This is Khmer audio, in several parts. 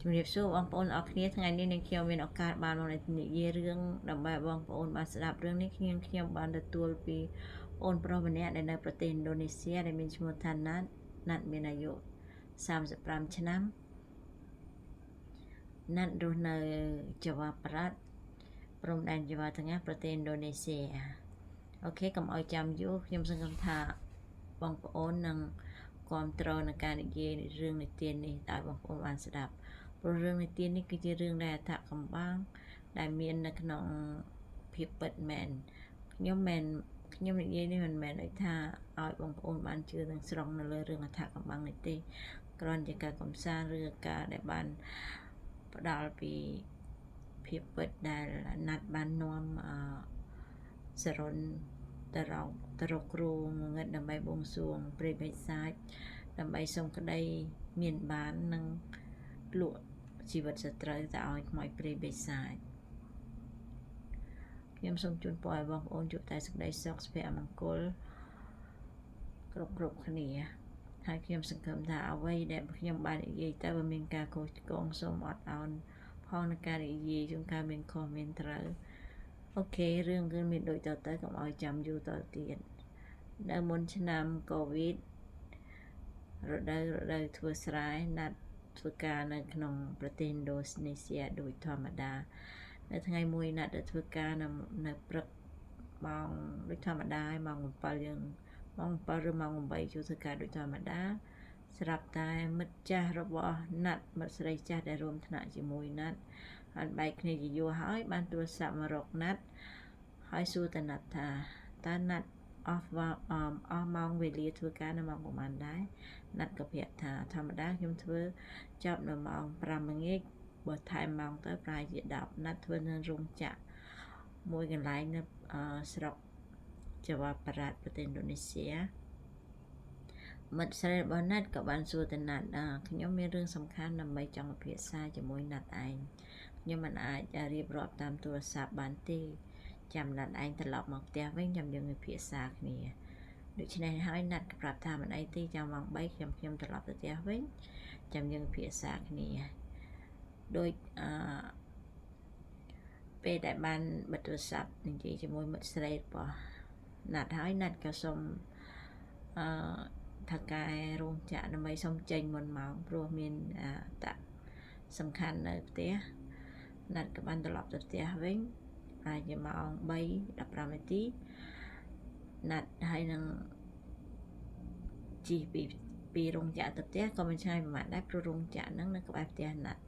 ជំរាបសួរបងប្អូនអរគ្នាថ្ងៃនេះនឹងខ្ញុំមានឱកាសបានមកនិយាយរឿងដើម្បីឲ្យបងប្អូនបានស្ដាប់រឿងនេះខ្ញុំខ្ញុំបានទទួលពីអូនប្រុសម្នាក់ដែលនៅប្រទេសឥណ្ឌូនេស៊ីដែលមានឈ្មោះថាណាត់ណាត់មានអាយុ35ឆ្នាំណាត់រស់នៅចវ៉ាប្រាត់ព្រំដែនចវ៉ាទាំងប្រទេសឥណ្ឌូនេស៊ីOK កុំឲ្យចាំយូរខ្ញុំសង្ឃឹមថាបងប្អូននឹងគ្រប់គ្រងនឹងការនិយាយរឿងនិទាននេះឲ្យបងប្អូនបានស្ដាប់ព្រោះរឿងនិទាននេះគឺជារឿងដែលអថកំបាំងដែលមាននៅក្នុងភាពពិតមែនខ្ញុំមិនខ្ញុំនិយាយនេះមិនមែនដូចថាឲ្យបងប្អូនបានជឿទាំងស្រុងនៅលើរឿងអថកំបាំងនេះទេគ្រាន់ជាការកំសាន្តឬការដែលបានផ្ដល់ពីភាពពិតដែលណាត់បាននាំអសរុនទៅរកទៅរកគ្រូងងឹតដើម្បីបួងសួងព្រៃបិសាចដើម្បីសុំក្តីមានបាននិងលក់ជីវិតសត្រូវទៅឲ្យខ្មោចព្រៃបិសាចខ្ញុំសូមជូនពរឲ្យបងប្អូនជួបតែសេចក្តីសុខសុភមង្គលគ្រប់គ្រប់គ្នាហើយខ្ញុំសង្ឃឹមថាអ្វីដែលខ្ញុំបាននិយាយទៅបើមានការខុសឆ្គងសូមអត់ឱនផងនឹងការនិយាយជួនកាលមានខុសមានត្រូវ OK រឿងគឺមានដូចតទៅកុំឲ្យចាំយូរតទៀតនៅមុនឆ្នាំកូវីដរដូវរដូវធ្វើស្រែណាត់ធ្វើការនៅក្នុងប្រទេសឥណ្ឌូនេស៊ីដូចធម្មតានៅថ្ងៃមួយណាត់ទៅធ្វើការនៅនៅព្រឹកម៉ោងដូចធម្មតាម៉ោង7យើងម៉ោង7ឬម៉ោង8ចូលធ្វើការដូចធម្មតាស្រាប់តែមិត្តចាស់របស់ណាត់មិត្តស្រីចាស់ដែលរួមថ្នាក់ជាមួយណាត់ហើយបែកគ្នាជាយូរហើយបានទូរស័ព្ទមករកណាត់ហើយសួរតណាត់ថាតើណាត់អស់អស់ម៉ោងវេលាធ្វើការនៅម៉ោងប្រហែលដែរណាត់ក៏ប្រាប់ថាធម្មតាខ្ញុំធ្វើចប់នៅម៉ោង5ល្ងាចបើថែមម៉ោងទៅប្រហែលជា10ណាត់ធ្វើនៅរោងចក្រមួយកន្លែងនៅស្រុកចវ៉ាប្រាតប្រទេសឥណ្ឌូនេស៊ីមិត្តស្រីរបស់ណាត់ក៏បានសួរទៅណាត់ខ្ញុំមានរឿងសំខាន់ដើម្បីចង់ពិភាក្សាជាមួយណាត់ឯងខ្ញុំមិនអាចរៀបរាប់តាមទូរស័ព្ទបានទេចាំណាត់ឯងត្រឡប់មកផ្ទះវិញចាំយើងពិភាក្សាគ្នាដូច្នេះហើយណាត់ក៏ប្រាប់ថាមិនអីទេចាំម៉ោង3ខ្ញុំខ្ញុំត្រឡប់ទៅផ្ទះវិញចាំយើងពិភាក្សាគ្នាដោយអឺពេលដែលបានបិទទូរស័ព្ទនិយាយជាមួយមិត្តស្រីរបស់ណាត់ហើយណាត់ក៏សុំអឺថៅកែរោងចក្រដើម្បីសុំចេញមុនម៉ោងព្រោះមានតសំខាន់នៅផ្ទះណាត់ក៏បានត្រឡប់ទៅផ្ទះវិញប្រហែលជាម៉ោង3:15នាទីណាត់ហើយនឹងជិះពីពីរោងចក្រទៅផ្ទះក៏មិនឆ្ងាយប្រហែលដែរព្រោះរោងចក្រហ្នឹងនៅក្បែរផ្ទះណាត់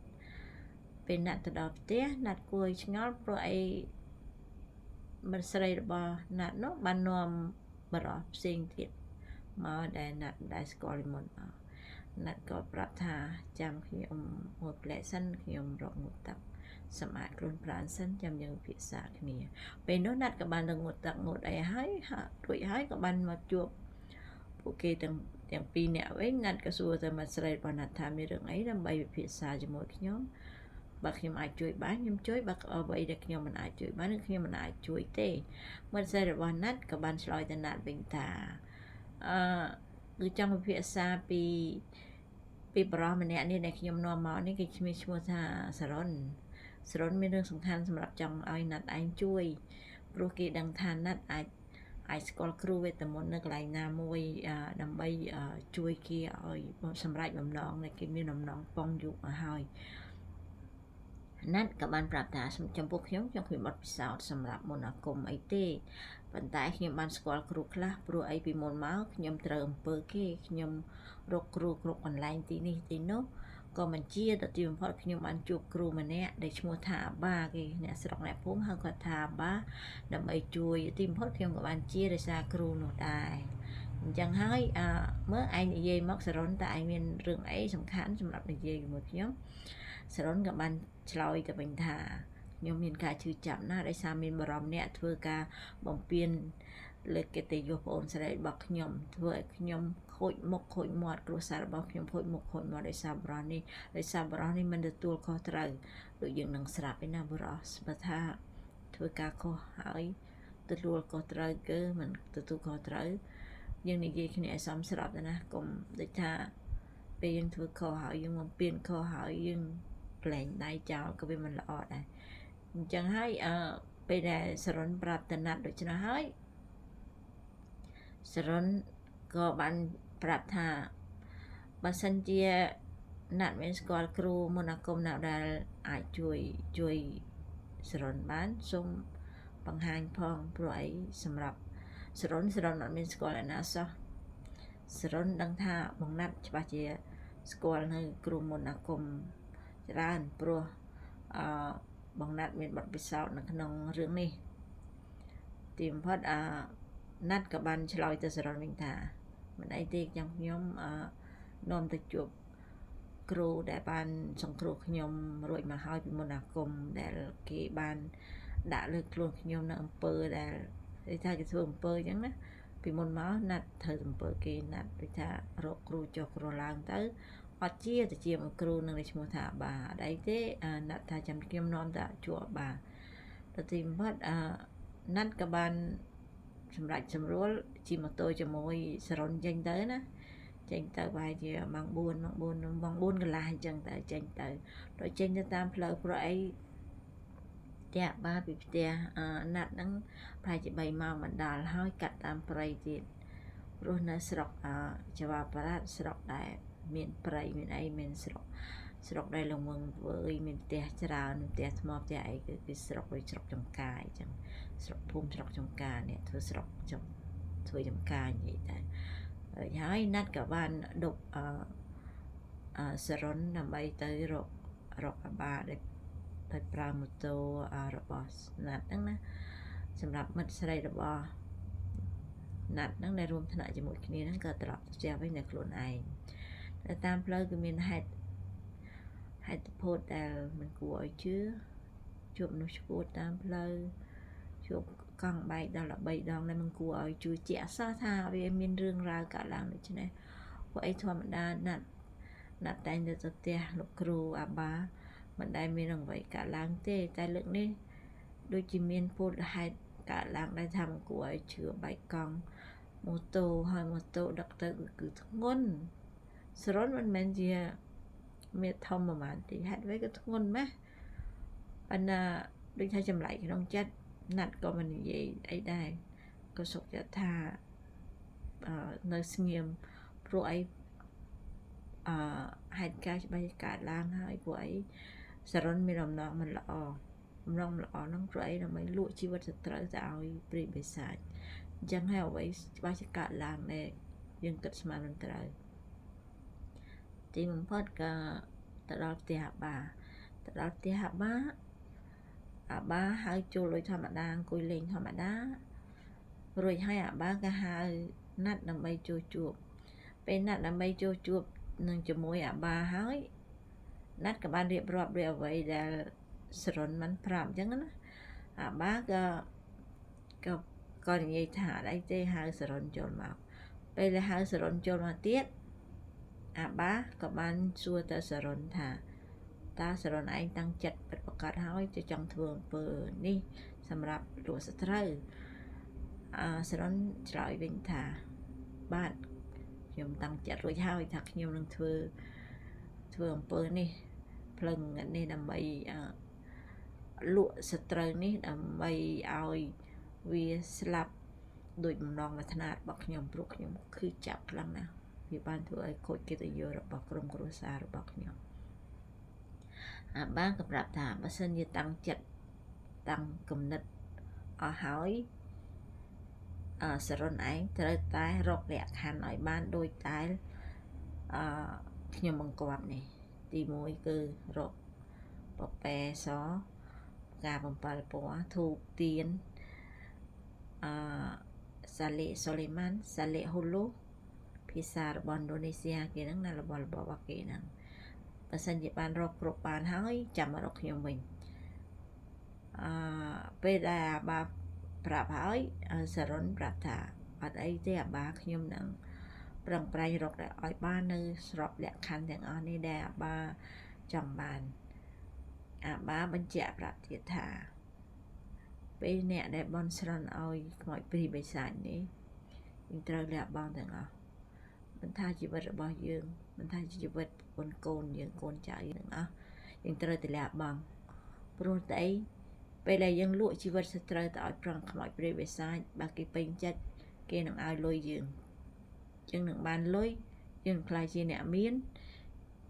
ពេលណាត់ទៅដល់ផ្ទះណាត់គួរឲ្យឆ្ងល់ព្រោះអីមិត្តស្រីរបស់ណាត់នោះបាននាំបរិសផ្សេងទៀតមកដែលណាត់មិនដែលស្គាល់ពីមុនមកណាត់ក៏ប្រាប់ថាចាំខ្ញុំមួយផ្លែសិនខ្ញុំរកងូតទឹកសម្អាតខ្លួនប្រាណសិនចាំយើងពិភាក្សាគ្នាពេលនោះណាត់ក៏បានទៅងូតទឹកងូតអីហើយរួចហើយក៏បានមកជួបពួកគេទាំងទាំងពីរនាក់វិញណាត់ក៏សួរទៅមិត្តស្រីរបស់ណាត់ថាមានរឿងអីដើម្បីពិភាក្សាជាមួយខ្ញុំបើខ្ញុំអាចជួយបានខ្ញុំជួយបើអ្វីដែលខ្ញុំមិនអាចជួយបានគឺខ្ញុំមិនអាចជួយទេមិត្តស្រីរបស់ណាត់ក៏បានឆ្លើយទៅណាត់វិញថាអឺគឺចង់ពិភាក្សាពីពីបរិសម្នាក់នេះដែលខ្ញុំនាំមកនេះគេឈ្មោះឈ្មោះថាសរុនសរុនមានរឿងសំខាន់សម្រាប់ចង់ឲ្យណាត់ឯងជួយព្រោះគេដឹងថាណាត់អាចអាចស្គាល់គ្រូវេទមន្តនៅកន្លែងណាមួយដើម្បីជួយគេឲ្យសម្រេចបំណងដែលគេមានបំណងប៉ងយូរមកហើយណាត់ក៏បានប្រាប់ថាចំពោះខ្ញុំខ្ញុំគ្មានបទពិសោធន៍សម្រាប់មន្តអាគមអីទេប៉ុន្តែខ្ញុំបានស្គាល់គ្រូខ្លះព្រោះអីពីមុនមកខ្ញុំត្រូវអំពើគេខ្ញុំរកគ្រូគ្រប់កន្លែងទីនេះទីនោះក៏មិនជាដល់ទីបំផុតខ្ញុំបានជួបគ្រូម្នាក់ដែលឈ្មោះថាអាបាគេអ្នកស្រុកអ្នកភូមិហៅគាត់ថាអាបាដើម្បីជួយទីបំផុតខ្ញុំក៏បានជាដោយសារគ្រូនោះដែរអញ្ចឹងហើយអើមើលឯងនិយាយមកសរុនតើឯងមានរឿងអីសំខាន់សម្រាប់និយាយជាមួយខ្ញុំសរុនក៏បានឆ្លើយទៅវិញថាខ្ញុំមានការឈឺចាប់ណាស់ដោយសារមានបរមអ្នកធ្វើការបំពេញលើកិត្តិយសប្អូនស្រីរបស់ខ្ញុំធ្វើឲ្យខ្ញុំខូចមុខខូចមាត់គ្រួសាររបស់ខ្ញុំខូចមុខខូចមាត់ដោយសារបរោះនេះដោយសារបរោះនេះមិនទទួលខុសត្រូវដូចយើងនឹងស្រាប់ឯណាបរោះបើថាធ្វើការខុសហើយទទួលខុសត្រូវគឺមិនទទួលខុសត្រូវយើងនិយាយគ្នាឲ្យសមស្របទៅណាកុំដូចថាពេលយើងធ្វើខុសហើយយើងបំពេញខុសហើយយើង ប្លែងដៃចោលក៏វាមិនល្អដែរអញ្ចឹងហើយអឺពេលដែលសរុនប្រាប់តណាត់ដូច្នោះហើយសរុនក៏បានប្រាប់ថាបើសិនជាណាត់មានស្គាល់គ្រូមន្តអាគមណាដែលអាចជួយជួយសរុនបានសូមបង្ហាញផងព្រោះអីសម្រាប់សរុនសរុនអត់មានស្គាល់ឯណាសោះសរុនដឹងថាបងណាត់ច្បាស់ជាស្គាល់នៅគ្រូមន្តអាគមច្រើនព្រោះអឺបងណាត់មានបទពិសោធន៍នៅក្នុងរឿងនេះទីបំផុតអឺណាត់ក៏បានឆ្លើយទៅសរុនវិញថាមិនអីទេខ្ញុំខ្ញុំអឺនាំទៅជួបគ្រូដែលបានសង្គ្រោះខ្ញុំរួចមកហើយពីមុនអាគមដែលគេបានដាក់លើខ្លួនខ្ញុំនៅអំពើដែលគេថាគេធ្វើអំពើអញ្ចឹងណាពីមុនមកណាត់ធ្វើអំពើគេណាត់ដូចថារកគ្រូចុះគ្រូឡើងទៅអត់ជាទៅជាមួយគ្រូនឹងឈ្មោះថាបាអត់អីទេណាត់ថាចាំខ្ញុំនាំទៅជួបបាទៅទីបំផុតអណាត់ក៏បានសម្រាប់សម្រួលជិះម៉ូតូជាមួយសរុនចេញទៅណាចេញទៅប្រហែលជាម៉ោង4ម៉ោង4ម៉ោង4កន្លះអញ្ចឹងទៅចេញទៅដល់ចេញទៅតាមផ្លូវព្រោះអីផ្ទះបាពីផ្ទះណាត់ហ្នឹងប្រហែលជា3ម៉ោងមិនដល់ហើយកាត់តាមព្រៃទៀតព្រោះនៅស្រុកចវបារ៉ាត់ស្រុកដែលមានព្រៃមានអីមានស្រុកស្រុកដែលល្ងងវើយមានផ្ទះច្រើនផ្ទះថ្មផ្ទះអីគឺគឺស្រុកដូចស្រុកចំការអញ្ចឹងស្រុកភូមិស្រុកចំការនេះធ្វើស្រុកចំធ្វើចំការនិយាយទៅហើយណាត់ក៏បានដប់អឺសរុនដើម្បីទៅរករកអាបាដែលដោយប្រើម៉ូតូរបស់ណាត់ហ្នឹងណាសម្រាប់មិត្តស្រីរបស់ណាត់ហ្នឹងដែលរួមថ្នាក់ជាមួយគ្នាហ្នឹងក៏ត្រឡប់ទៅផ្ទះវិញនៅខ្លួនឯងតែតាមផ្លូវគឺមានហេតុហេតុផលដែលមិនគួរឲ្យជឿជួបមនុស្សឈួតតាមផ្លូវជួបកង់បែកដល់13ដងដែលមិនគួរឲ្យជឿជាក់សោះថាវាមានរឿងរ៉ាវកើតឡើងដូច្នេះពួកអីធម្មតាណាត់ណាត់តែងទៅផ្ទះលោកគ្រូអាបាមិនដែលមានអ្វីកើតឡើងទេតែលើកនេះដូចជាមានពលហេតុកើតឡើងដែលថាមិនគួរឲ្យជឿបែកកង់ម៉ូតូហើយម៉ូតូដឹកទៅគឺធ្ងន់សរុនមិនមែនជាមានធំប្រហែលទេហេតុអ្វីក៏ធ្ងន់ម៉េះប៉ុន្តែដូចថាចម្លែកក្នុងចិត្តណាត់ក៏មិននិយាយអីដែរក៏សុខចិត្តថានៅស្ងៀមព្រោះអីអឺហេតុការណ៍ច្បាស់កើតឡើងហើយព្រោះអីសរុនមានអំណងមិនល្អអំណងមិនល្អហ្នឹងព្រោះអីដើម្បីលក់ជីវិតសត្រូវទៅឲ្យព្រាយបិសាចអញ្ចឹងហើយអ្វីច្បាស់ជាកើតឡើងដែរយើងគិតស្មានមិនត្រូវទីបំផុតក៏ទៅដល់ផ្ទះអាបាទៅដល់ផ្ទះអាបាអាបាហៅចូលដូចធម្មតាអង្គុយលេងធម្មតារួចហើយអាបាក៏ហៅណាត់ដើម្បីចូលជួបពេលណាត់ដើម្បីចូលជួបនឹងជាមួយអាបាហើយណាត់ក៏បានរៀបរាប់ដោយអ្វីដែលសរុនមិនប្រាប់អញ្ចឹងណាអាបាក៏ក៏ក៏និយាយថាអីទេហៅសរុនចូលមកពេលដែលហៅសរុនចូលមកទៀតអាបាក៏បានសួរទៅសរុនថាតើសរុនឯងតាំងចិត្តពិតប្រាកដហើយจะចង់ធ្វើអំពើនេះសម្រាប់លក់សត្រូវអសរុនឆ្លើយវិញថាបាទខ្ញុំតាំងចិត្តរួចហើយថាខ្ញុំនឹងធ្វើធ្វើអំពើនេះផ្លឹងនេះដើម្បីលក់សត្រូវនេះដើម្បីឲ្យវាស្លាប់ដោយបំណងប្រាថ្នារបស់ខ្ញុំព្រោះខ្ញុំគឺចាប់ខ្លាំងណាស់វាបានធ្វើឲ្យខូចកិត្តិយសរបស់ក្រុមគ្រួសាររបស់ខ្ញុំអាបាក៏ប្រាប់ថាបើសិនជាតាំងចិត្តតាំងគំនិតអស់ហើយអសរុនឯងត្រូវតែរកលក្ខខណ្ឌឲ្យបានដូចតែអឺខ្ញុំបង្គាប់នេះទី1គឺរកពពែសផ្កា7ពណ៌ធូបទៀនអឺសាលីសូលេម៉ាន់សាលីហ៊ូលូភាសារបស់ឥណ្ឌូនេស៊ីគេហ្នឹងណារបស់របស់គេហ្នឹងបើសិនជាបានរកគ្រប់បានហើយចាំមករកខ្ញុំវិញអឺពេលដែលអាបាប្រាប់ហើយសរុនប្រាប់ថាអត់អីទេអាបាខ្ញុំនឹងប្រឹងប្រែងរកឲ្យបាននៅស្របលក្ខខណ្ឌទាំងអស់នេះដែលអាបាចង់បានអាបាបញ្ជាក់ប្រាប់ទៀតថាពេលអ្នកដែលបន់ស្រន់ឲ្យខ្មោចព្រាយបិសាចនេះយើងត្រូវលះបង់ទាំងអស់មិនថាជីវិតរបស់យើងមិនថាជីវិតកូនកូនយើងកូនចៅយើងទាំងអស់ យើងត្រូវតែលះបង់ព្រោះតែអីពេលដែលយើងលក់ជីវិតសត្រូវទៅឲ្យប្រងខ្មោចព្រាយបិសាចបើគេពេញចិត្តគេនឹងឲ្យលុយយើងយើងនឹងបានលុយយើងនឹងក្លាយជាអ្នកមាន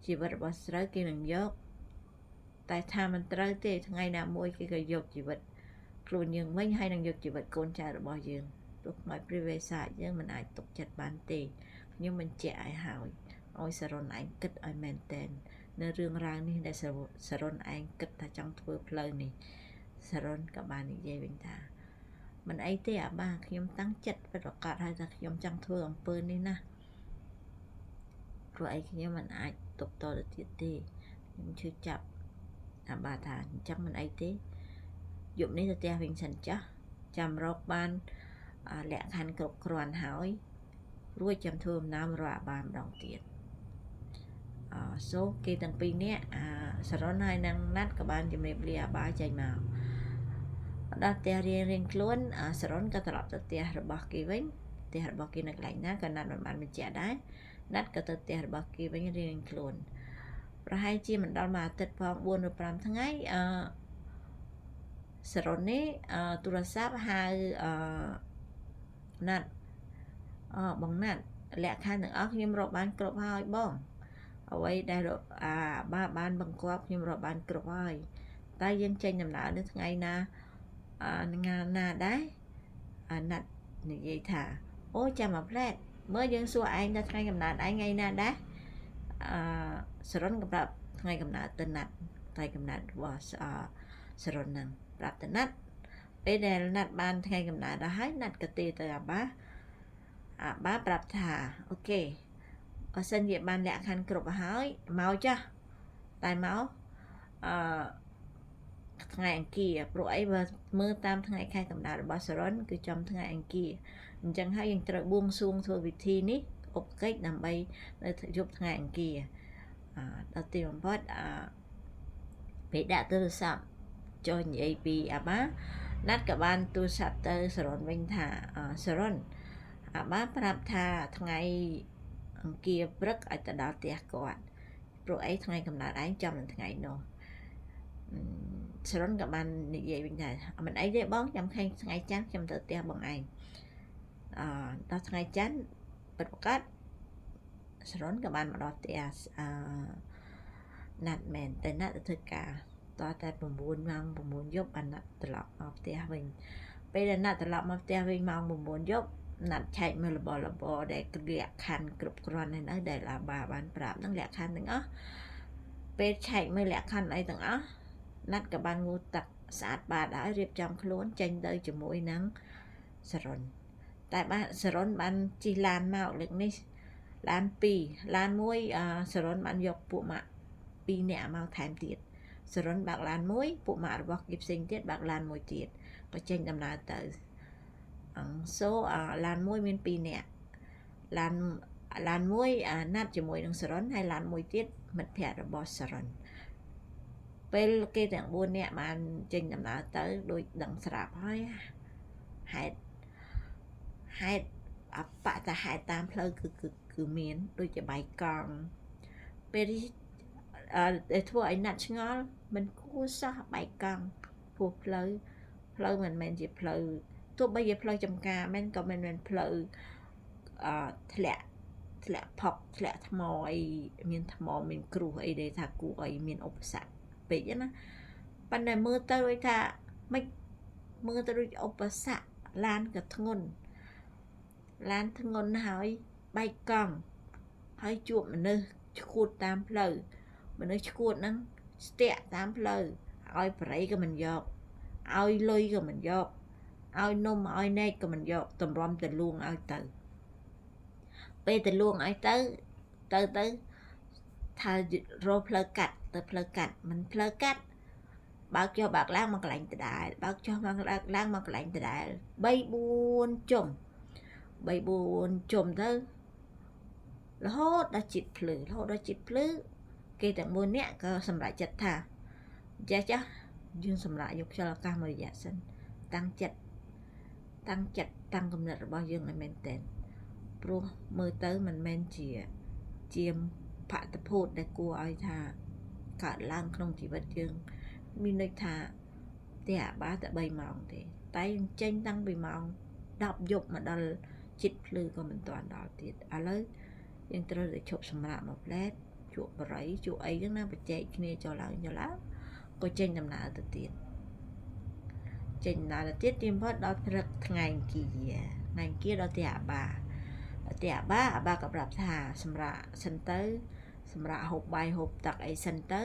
ជីវិតរបស់ស្រូវគេនឹងយកតែថាមិនត្រូវទេថ្ងៃណាមួយគេក៏យកជីវិតខ្លួនយើងវិញហើយនឹងយកជីវិតកូនចៅរបស់យើងព្រោះខ្មោចព្រាយបិសាចយើងមិនអាចទុកចិត្តបានទេខ្ញុំបញ្ជាក់ឲ្យហើយឲ្យសរុនឯងគិតឲ្យមែនតែននៅរឿងរ៉ាវនេះដែលសរុនឯងគិតថាចង់ធ្វើផ្លូវនេះសរុនក៏បាននិយាយវិញថាមិនអីទេអាបាខ្ញុំតាំងចិត្តពិតប្រាកដហើយថាខ្ញុំចង់ធ្វើអំពើនេះណាព្រោះអីខ្ញុំមិនអាចទប់តទៅទៀតទេខ្ញុំឈឺចាប់អាបាថាអញ្ចឹងមិនអីទេយប់នេះទៅផ្ទះវិញសិនចាស់ចាំរកបានលក្ខខណ្ឌគ្រប់គ្រាន់ហើយរួចចាំធ្វើដំណើររកអាបាម្ដងទៀតអសូគេទាំងពីរនាក់អាសរុនហើយនឹងណាត់ក៏បានជំរាបលាអាបាចេញមកដល់ផ្ទះរៀងរៀងខ្លួនសរុនក៏ត្រឡប់ទៅផ្ទះរបស់គេវិញផ្ទះរបស់គេនៅកន្លែងណាក៏ណាត់មិនបានបញ្ជាក់ដែរណាត់ក៏ទៅផ្ទះរបស់គេវិញរៀងខ្លួនប្រហែលជាមិនដល់មួយអាទិត្យផង4ឬ5ថ្ងៃអឺសរុននេះទូរស័ព្ទហៅអឺណាត់អបងណាត់លក្ខខណ្ឌទាំងអស់ខ្ញុំរកបានគ្រប់ហើយបងអ្វីដែលអាបាបានបង្គាប់ខ្ញុំរកបានគ្រប់ហើយតែយើងចេញដំណើរនៅថ្ងៃណាថ្ងៃណាដែរអាណាត់និយាយថាអូចាំមួយផ្លែតមើលយើងសួរឯងដល់ថ្ងៃកំណើតឯងថ្ងៃណាដែរអឺសរុនក៏ប្រាប់ថ្ងៃកំណើតទៅណាត់ថ្ងៃកំណើតរបស់សរុនហ្នឹងប្រាប់ទៅណាត់ពេលដែលណាត់បានថ្ងៃកំណើតដល់ហើយណាត់ក៏ទេទៅអាបាអាបាប្រាប់ថាOK បើសិនជាបានលក្ខខណ្ឌគ្រប់ហើយមកចាស់តែមកអឺថ្ងៃអង្គារព្រោះអីបើមើលតាមថ្ងៃខែកំណើតរបស់សរុនគឺចំថ្ងៃអង្គារអញ្ចឹងហើយយើងត្រូវបួងសួងធ្វើពិធីនេះឧបកិច្ចដើម្បីនៅយប់ថ្ងៃអង្គារដល់ទីបំផុតអពេលដាក់ទូរស័ព្ទចុះនិយាយពីអាបាណាត់ក៏បានទូរស័ព្ទទៅសរុនវិញថាសរុនអាបាប្រាប់ថាថ្ងៃអង្គារព្រឹកឲ្យទៅដល់ផ្ទះគាត់ព្រោះអីថ្ងៃកំណើតឯងចំនឹងថ្ងៃនោះសរុនក៏បាននិយាយវិញថាមិនអីទេបងចាំថ្ងៃច័ន្ទខ្ញុំទៅផ្ទះបងឯងអឺដល់ថ្ងៃច័ន្ទពិតប្រាកដសរុនក៏បានមកដល់ផ្ទះអឺណាត់មែនតែណាត់ទៅធ្វើការតតែ9ម៉ោង9យប់បានណាត់ត្រឡប់មកផ្ទះវិញពេលដែលណាត់ត្រឡប់មកផ្ទះវិញម៉ោង9យប់ណាត់ឆែកមើលរបស់របរដែលលក្ខខណ្ឌគ្រប់គ្រាន់ហើយនៅដែលអាបាបានប្រាប់ហ្នឹងលក្ខខណ្ឌទាំងអស់ពេលឆែកមើលលក្ខខណ្ឌអីទាំងអស់ណាត់ក៏បានងូតទឹកស្អាតបាតហើយរៀបចំខ្លួនចេញទៅជាមួយនឹងសរុនតែបានសរុនបានជិះឡានមកលើកនេះឡាន2ឡាន1សរុនបានយកពួកម៉ាក់2នាក់មកថែមទៀតសរុនបើកឡានមួយពួកម៉ាក់របស់គេផ្សេងទៀតបើកឡានមួយទៀតក៏ចេញដំណើរទៅអង្គសូឡានមួយមាន2នាក់ឡានឡានមួយណាត់ជាមួយនឹងសរុនហើយឡានមួយទៀតមិត្តភ័ក្តិរបស់សរុនពេលគេទាំង4នាក់បានចេញដំណើរទៅដូចដឹងស្រាប់ហើយហេតុហេតុអបតហេតុតាមផ្លូវគឺគឺគឺមានដូចជាបែកកង់ពេលនេះដែលធ្វើឲ្យណាត់ឆ្ងល់មិនគួរសោះបែកកង់ព្រោះផ្លូវផ្លូវមិនមែនជាផ្លូវទោះបីជាផ្លូវចំការមែនក៏មិនមែនផ្លូវអឺធ្លាក់ធ្លាក់ផុកធ្លាក់ថ្មអីមានថ្មមានគ្រោះអីដែលថាគួរអីមានឧបសគ្គពេកណាប៉ុន្តែមើលទៅដូចថាមិនមើលទៅដូចឧបសគ្គឡានក៏ធ្ងន់ឡានធ្ងន់ហើយបែកកង់ហើយជួបមនុស្សឈួតតាមផ្លូវមនុស្សឈួតហ្នឹងស្ទាក់តាមផ្លូវឲ្យបរិយក៏មិនយកឲ្យលុយក៏មិនយកឲ្យនំឲ្យណែកក៏មិនយកតម្រាំទៅលួងឲ្យទៅពេលទៅលួងឲ្យទៅទៅទៅថារកផ្លូវកាត់ទៅផ្លូវកាត់មិនផ្លូវកាត់បើកចុះបើកឡើងមកកន្លែងដដែលបើកចុះមកឡើងមកកន្លែងដដែល3 4ជុំ3 4ជុំទៅរហូតដល់ចិត្តភ្លឺរហូតដល់ចិត្តភ្លឺគេទាំង4នាក់ក៏សម្រេចចិត្តថាចេះចាស់យើងសម្រាប់យកខ្យល់អាកាសមួយរយៈសិនតាំងចិត្តតាំងចិត្តតាំងគំនិតរបស់យើងឲ្យមែនទែនព្រោះមើលទៅមិនមែនជាជាភតភូតដែលគួរឲ្យថា កើតឡើងក្នុងជីវិតយើងមានន័យថាផ្ទះអាបាតែ3ម៉ោងទេតែយើងចេញតាំងពីម៉ោង10យប់មកដល់ជិតភ្លឺក៏មិនទាន់ដល់ទៀតឥឡូវយើងត្រូវតែឈប់សម្រាកមួយផ្លែតជក់បរិយជក់អីហ្នឹងណាបច្ចេកគ្នាចុះឡើងចុះឡើងក៏ចេញដំណើរទៅទៀតចេញដំណើរទៅទៀតទីបំផុតដល់ព្រឹកថ្ងៃអង្គារថ្ងៃអង្គារដល់ផ្ទះអាបាផ្ទះអាបាអាបាក៏ប្រាប់ថាសម្រាប់សិនទៅសម្រាប់ហូបបាយហូបទឹកអីសិនទៅ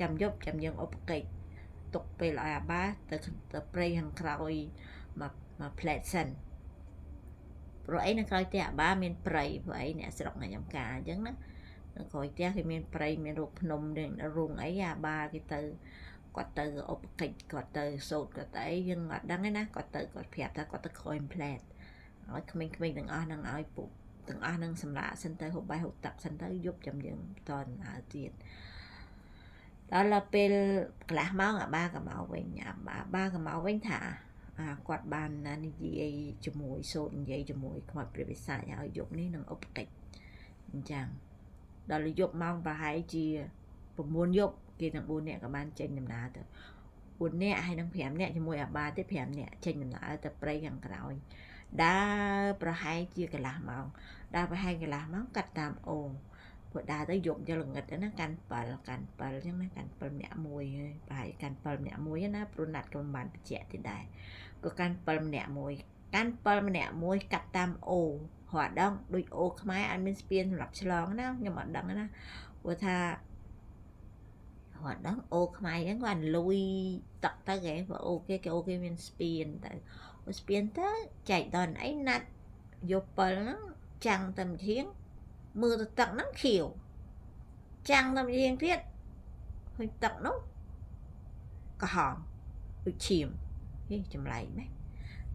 ចាំយប់ចាំយើងឧបកិច្ចទុកពេលឲ្យអាបាទៅទៅព្រៃខាងក្រោយមកមកផ្លែតសិនព្រោះអីនៅក្រោយផ្ទះអាបាមានព្រៃព្រោះអីអ្នកស្រុកអ្នកចំការអញ្ចឹងណានៅក្រោយផ្ទះគេមានព្រៃមានរូបភ្នំរូងអីអាបាគេទៅគាត់ទៅឧបកិច្ចគាត់ទៅសូត្រគាត់ទៅអីយើងអត់ដឹងទេណាគាត់ទៅគាត់ប្រាប់ថាគាត់ទៅក្រោយផ្លែតឲ្យក្មេងៗទាំងអស់ហ្នឹងឲ្យពុកទាំងអស់ហ្នឹងសម្រាប់សិនទៅហូបបាយហូបទឹកសិនទៅយប់ចាំយើងបន្តដំណើរទៀតដល់ពេលកន្លះម៉ោងអាបាក៏មកវិញអាបាក៏មកវិញថាគាត់បាននិយាយជាមួយសូត្រនិយាយជាមួយខ្មោចព្រះវិសាចឲ្យយប់នេះនឹងឧបកិច្ចអញ្ចឹងដល់យប់ម៉ោងប្រហែលជា9យប់គេទាំង4នាក់ក៏បានចេញដំណើរទៅ4នាក់ហើយនឹង5នាក់ជាមួយអាបាទៀត5នាក់ចេញដំណើរទៅព្រៃខាងក្រោយដើរប្រហែលជាកន្លះម៉ោងដើរប្រហែលកន្លះម៉ោងកាត់តាមអូងព្រោះដើរទៅយប់យកល្ងិតណាកាន់7កាន់7អញ្ចឹងណាកាន់7ម្នាក់មួយប្រហែលកាន់7ម្នាក់មួយណាព្រោះណាត់ក៏មិនបានបញ្ជាក់ទេដែរក៏កាន់7ម្នាក់មួយកាន់7ម្នាក់មួយកាត់តាមអូរាល់ដងដូចអូខ្មែរអត់មានស្ពានសម្រាប់ឆ្លងណាខ្ញុំអត់ដឹងណាព្រោះថារាល់ដងអូខ្មែរហ្នឹងគាត់លួយទឹកទៅគេព្រោះអូគេគេអូគេមានស្ពានទៅស្ពានទៅចែកដល់អីណាត់យក7ហ្នឹងចាំងតែម្ធាងមើលទៅទឹកហ្នឹងខៀវចាំងតែម្ធាងទៀតឃើញទឹកនោះក្រហមដូចឈាមហេចម្លែកម៉េះ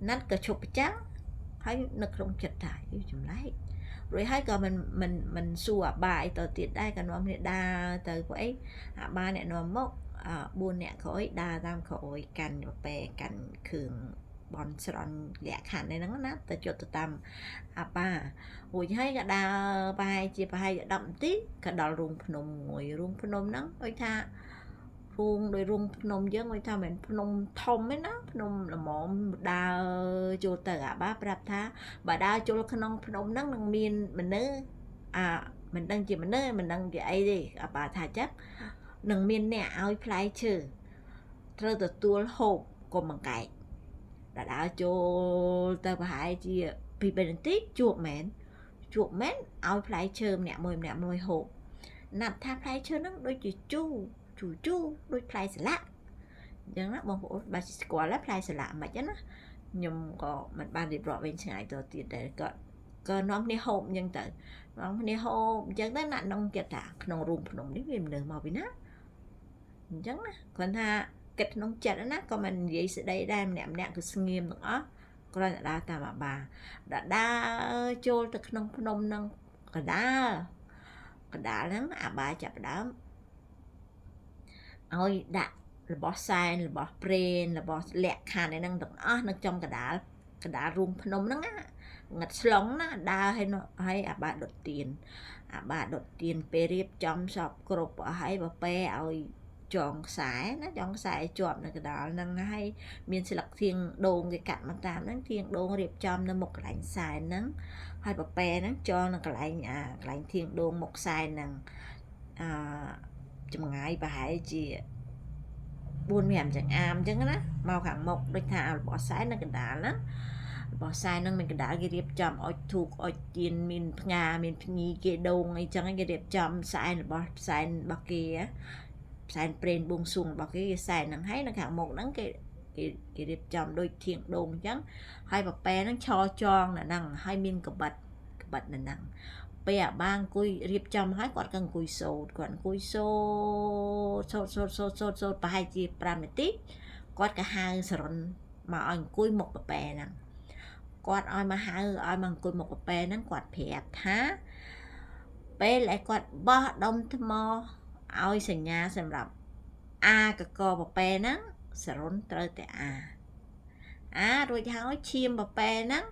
ណាត់ក៏ឈប់ប្រចាំងហើយនៅក្នុងចិត្តថាចម្លែករួចហើយក៏មិនមិនមិនសួរអាបាអីទៅទៀតដែរក៏នាំគ្នាដើរទៅព្រោះអីអាបាអ្នកនាំមក4អ្នកក្រោយដើរតាមក្រោយកាន់ប្រពែកាន់គ្រឿងបនស្រន់លក្ខខណ្ឌហ្នឹងណាទៅជត់ទៅតាមអាបារួចហើយក៏ដើរប្រហែលជា10នាទីក៏ដល់រូងភ្នំមួយរូងភ្នំហ្នឹងដូចថារូងដោយរូងភ្នំយើងដូចថាមិនភ្នំធំទេណាភ្នំល្មមដើរចូលទៅអាបាប្រាប់ថាបើដើរចូលក្នុងភ្នំហ្នឹងនឹងមានមនុស្សអាមិនដឹងជាមនុស្សមិនដឹងជាអីទេអាបាថាចឹងនឹងមានអ្នកឲ្យផ្លែឈើត្រូវទទួលហូបកុំបង្កែកដើរចូលទៅប្រហែលជា2-3នាទីជួបមែនជួបមែនឲ្យផ្លែឈើម្នាក់មួយម្នាក់មួយហូបណាត់ថាផ្លែឈើហ្នឹងដូចជាជូរជូរជូរដូចផ្លែស្លាក់អញ្ចឹងណាបងប្អូនបើស្គាល់ហើយផ្លែស្លាក់មិនហ្នឹងណាខ្ញុំក៏មិនបានរៀបរាប់វិញឆ្ងាយទៅទៀតដែរក៏ក៏នាំគ្នាហូបអញ្ចឹងទៅនាំគ្នាហូបអញ្ចឹងទៅណាត់នងចិត្តថាក្នុងរូងភ្នំនេះវាមនុស្សមកពីណាអញ្ចឹងណាគ្រាន់ថាគិតក្នុងចិត្តណាក៏មិននិយាយស្ដីដែរម្នាក់ម្នាក់គឺស្ងៀមទាំងអស់គ្រាន់តែដើរតាមអាបាដើរចូលទៅក្នុងភ្នំនឹងកដាលកដាលហ្នឹងអាបាចាប់ដើមឲ្យដាក់របស់សែនរបស់ព្រេនរបស់លក្ខខណ្ឌហ្នឹងទាំងអស់នៅចំកដាលកដាលរូងភ្នំហ្នឹងណាងឹតស្លងណាដើរឲ្យឲ្យអាបាដុតទៀនអាបាដុតទៀនពេលរៀបចំសពគ្រប់អស់ហើយបពេឲ្យចងខ្សែណាចងខ្សែជាប់នៅកដាលហ្នឹងហើយមានស្លឹកធៀងដូងគេកាត់មកតាមហ្នឹងធៀងដូងរៀបចំនៅមុខកន្លែងខ្សែហ្នឹងហើយបពេហ្នឹងចងនៅកន្លែងអាកន្លែងធៀងដូងមុខខ្សែហ្នឹងអឺចម្ងាយប្រហែលជា4 5ចង្អាមអញ្ចឹងណាមកខាងមុខដូចថារបស់ខ្សែនៅកណ្ដាលណារបស់ខ្សែហ្នឹងមានកណ្ដាលគេរៀបចំអុចធូបអុចទៀនមានផ្ងាមានភ្ញីគេដូងអីចឹងគេរៀបចំខ្សែរបស់ខ្សែរបស់គេផ្សែនព្រេនបួងសួងរបស់គេគេសែនហ្នឹងហើយនៅខាងមុខហ្នឹងគេគេគេរៀបចំដូចធៀងដូងអញ្ចឹងហើយប៉ប៉ែហ្នឹងឈរចងនៅហ្នឹងហើយមានកបិតកបិតនៅហ្នឹងពេលអាបាអង្គុយរៀបចំហើយគាត់ក៏អង្គុយសូត្រគាត់អង្គុយសូត្រសូត្រសូត្រសូត្រសូត្រសូត្រប្រហែលជា5នាទីគាត់ក៏ហៅសរុនមកឲ្យអង្គុយមុខប៉ប៉ែហ្នឹងគាត់ឲ្យមកហៅឲ្យមកអង្គុយមុខប៉ប៉ែហ្នឹងគាត់ប្រាប់ថាពេលដែលគាត់បោះដុំថ្មឲ្យសញ្ញាសម្រាប់អាកកបប៉ែហ្នឹងសរុនត្រូវតែអាអារួចហើយឈាមបប៉ែហ្នឹង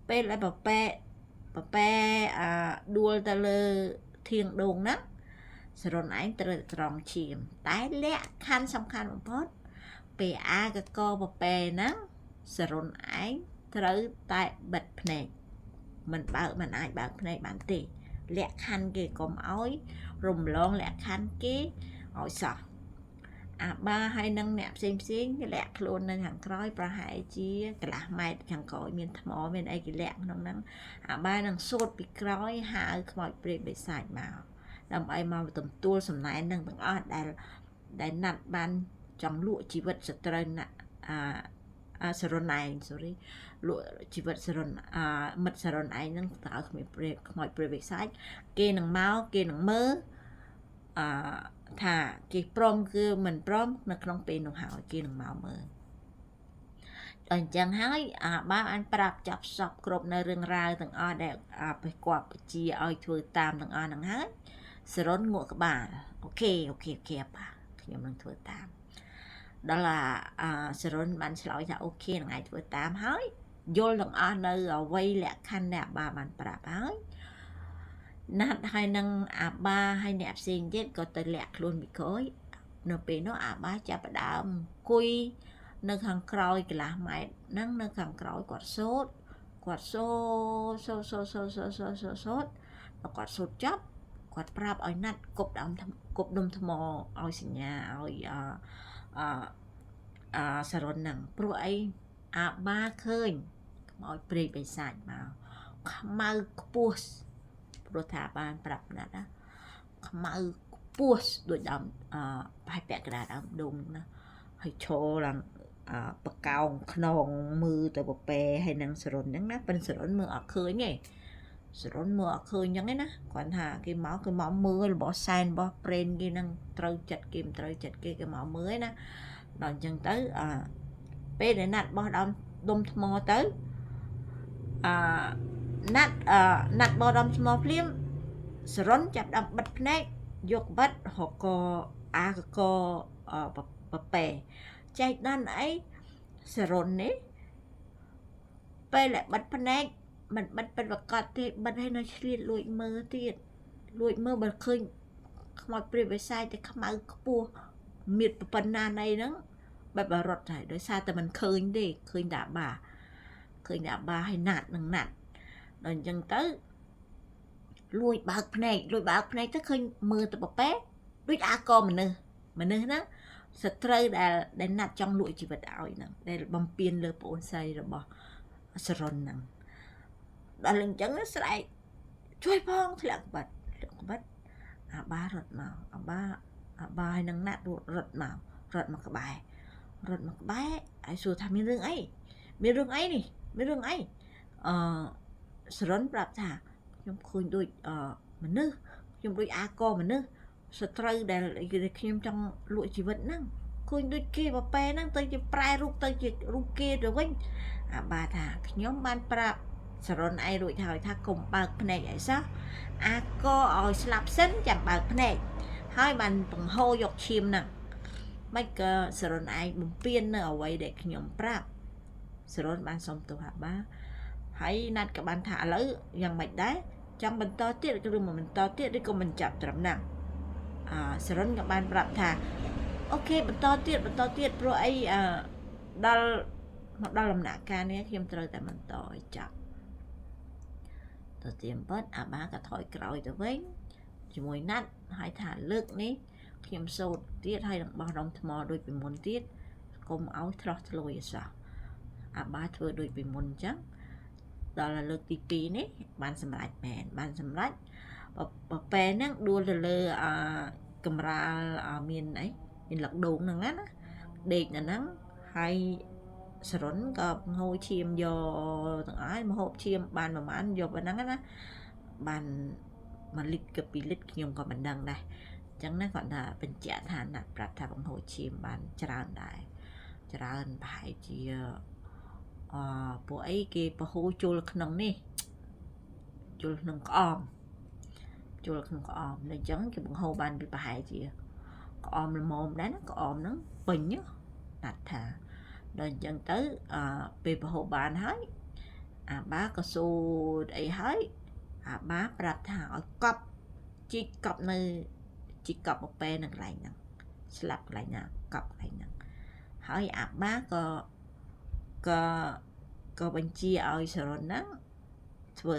ពេលដែលបប៉ែបប៉ែអាដួលទៅលើធៀងដូងហ្នឹង សរុនឯងត្រូវត្រង់ឈាមតែលក្ខខណ្ឌសំខាន់បំផុតពេលអាកកបពែហ្នឹងសរុនឯងត្រូវតែបិទភ្នែកមិនបើកមិនអាចបើកភ្នែកបានទេលក្ខខណ្ឌគេកុំឲ្យរំលងលក្ខខណ្ឌគេឲ្យសោះអាបាហើយនឹងអ្នកផ្សេងផ្សេងគេលាក់ខ្លួននៅខាងក្រោយប្រហែលជាកន្លះម៉ែត្រខាងក្រោយមានថ្មមានអីគេលាក់ក្នុងហ្នឹងអាបានឹងសូត្រពីក្រោយហៅខ្មោចព្រាយបិសាចមកដើម្បីមកទទួលសំណែននឹងទាំងអស់ដែលណាត់បានចង់លក់ជីវិតសត្រូវណាអាសរុនឯង sorry លក់ជីវិតសរុនអាមិត្តសរុនឯងហ្នឹងតើគ្មានព្រាយខ្មោចព្រាយបិសាចគេនឹងមកគេនឹងមើលអឺថាគេព្រមគឺមិនព្រមនៅក្នុងពេលនោះហើយគេនឹងមកមើលដល់អញ្ចឹងហើយអាបាបានប្រាប់ចាប់សពគ្រប់នៅរឿងរ៉ាវទាំងអស់ដែលអាបគាត់បជាឲ្យធ្វើតាមទាំងអស់ហ្នឹងហើយសរុនងក់ក្បាល OK OK OK អាបាខ្ញុំនឹងធ្វើតាមដល់អាសរុនបានឆ្លើយថា OK នឹងឯងធ្វើតាមហើយយល់ទាំងអស់នៅអ្វីលក្ខខណ្ឌដែលអាបាបានប្រាប់ហើយណាត់ហើយនឹងអាបាហើយអ្នកផ្សេងទៀតក៏ទៅលាក់ខ្លួនពីក្រោយនៅពេលនោះអាបាចាប់ផ្ដើមអង្គុយនៅខាងក្រោយកន្លះម៉ែត្រហ្នឹងនៅខាងក្រោយគាត់សូត្រគាត់សូត្រសូត្រសូត្រសូត្រសូត្រសូត្រសូត្រសូត្រដល់គាត់សូត្រចប់គាត់ប្រាប់ឲ្យណាត់គប់ដើមគប់ដុំថ្មឲ្យសញ្ញាឲ្យអអអសរុនហ្នឹងព្រោះអីអាបាឃើញខ្មោចព្រាយបិសាចមកខ្មៅខ្ពស់ព្រោះថាបានប្រាប់ណាត់ណាខ្មៅខ្ពស់ដូចដើមអប្រហែលពាក់កណ្ដាលដើមដូងណាហើយឈរឡើងបកោងខ្នងមើលទៅពពែហើយនឹងសរុនហ្នឹងណាប៉ិនសរុនមើលអត់ឃើញទេសរុនមើលអត់ឃើញអញ្ចឹងឯណាគាត់ថាគេមកគេមកមើលរបស់សែនរបស់ប្រេនគេហ្នឹងត្រូវចិត្តគេមិនត្រូវចិត្តគេគេមកមើលឯណាដល់អញ្ចឹងទៅអាពេលដែលណាត់បោះដើមដុំថ្មទៅអាណាត់អាណាត់បោះដើមថ្មភ្លាមសរុនចាប់ដើមបិទភ្នែកយកបិទហកអាកកពពែចែកដានអីសរុននេះពេលដែលបិទភ្នែកមិនបិទពិតប្រកបទេបិទឲ្យនៅឆ្លៀតលួចមើលទៀតលួចមើលបើឃើញខ្មោចព្រាយបិសាចតែខ្មៅខ្ពស់មៀតប៉ុណ្ណាណីហ្នឹងបែបរត់ហើយដោយសារតែមិនឃើញទេឃើញតែបាឃើញតែបាឲ្យណាត់នឹងណាត់ដល់អញ្ចឹងទៅលួចបើកភ្នែកលួចបើកភ្នែកទៅឃើញមើលទៅពពែដូចអាកមនុស្សមនុស្សហ្នឹងសត្រូវដែលណាត់ចង់លក់ជីវិតឲ្យហ្នឹងដែលបំពេញលើប្អូនស្រីរបស់សរុនហ្នឹងដល់អញ្ចឹងស្រែកជួយផងធ្លាក់ក្បាត់ធ្លាក់ក្បាត់អាបារត់មកអាបាអាបាឲ្យនឹងណាត់រត់មករត់មកក្បែររត់មកក្បែរហើយសួរថាមានរឿងអីមានរឿងអីនេះមានរឿងអីអឺសរុនប្រាប់ថាខ្ញុំឃើញដូចអឺមនុស្សខ្ញុំដូចអាកមនុស្សសត្រូវដែលខ្ញុំចង់លក់ជីវិតហ្នឹងឃើញដូចគេបប៉ែហ្នឹងទៅជាប្រែរូបទៅជារូបគេទៅវិញអាបាថាខ្ញុំបានប្រាប់សរុនឯងរួចហើយថាកុំបើកភ្នែកអីសោះអាកឲ្យស្លាប់សិនចាំបើកភ្នែកហើយបានបង្ហូរយកឈាមហ្នឹងមិនក៏សរុនឯងបំពេញនៅអ្វីដែលខ្ញុំប្រាប់សរុនបានសុំទោសអាបាហើយណាត់ក៏បានថាឥឡូវយ៉ាងម៉េចដែរចង់បន្តទៀតឬមិនបន្តទៀតឬក៏មិនចាប់ត្រឹមហ្នឹងអាសរុនក៏បានប្រាប់ថា OK បន្តទៀតបន្តទៀតព្រោះអីអឺដល់មកដល់ដំណាក់កាលនេះខ្ញុំត្រូវតែបន្តឲ្យចាប់ទៅទៀមពិតអាបាក៏ថយក្រោយទៅវិញជាមួយណាត់ហើយថាលើកនេះខ្ញុំសូត្រទៀតហើយនឹងបោះដុំថ្មដូចពីមុនទៀតកុំឲ្យឆ្លោះឆ្លួយអសោះអាបាធ្វើដូចពីមុនអញ្ចឹងដល់លើកទី2នេះបានសម្រេចមែនបានសម្រេចបពែហ្នឹងដួលទៅលើអាកម្រាលមានអីមានលឹកដូងហ្នឹងណាដេកនៅហ្នឹងហើយសរុនក៏ហូរឈាមយកទាំងអស់មកហូបឈាមបានប្រហែលយកប៉ុណ្ណឹងណាបាន1លីត្រក៏2លីត្រខ្ញុំក៏មិនដឹងដែរអញ្ចឹងណាគាត់ថាបញ្ជាក់ថាណាត់ប្រាប់ថាបង្ហូរឈាមបានច្រើនដែរច្រើនប្រហែលជាអពួកអីគេប្រហូរជុលក្នុងនេះជុលក្នុងក្អមជុលក្នុងក្អមអញ្ចឹងគេបង្ហូរបានពីប្រហែលជាក្អមល្មមដែរណាក្អមហ្នឹងពេញណាត់ថាដល់អញ្ចឹងទៅអពេលប្រហូរបានហើយអាបាក៏សូត្រអីហើយអាបាប្រាប់ថាឲ្យកប់ជីកកប់នៅ ជីកប់ពពែនៅកន្លែងហ្នឹងស្លាប់កន្លែងណាកប់កន្លែងហ្នឹងហើយអាបាក៏បញ្ជាឲ្យសរុនហ្នឹងធ្វើ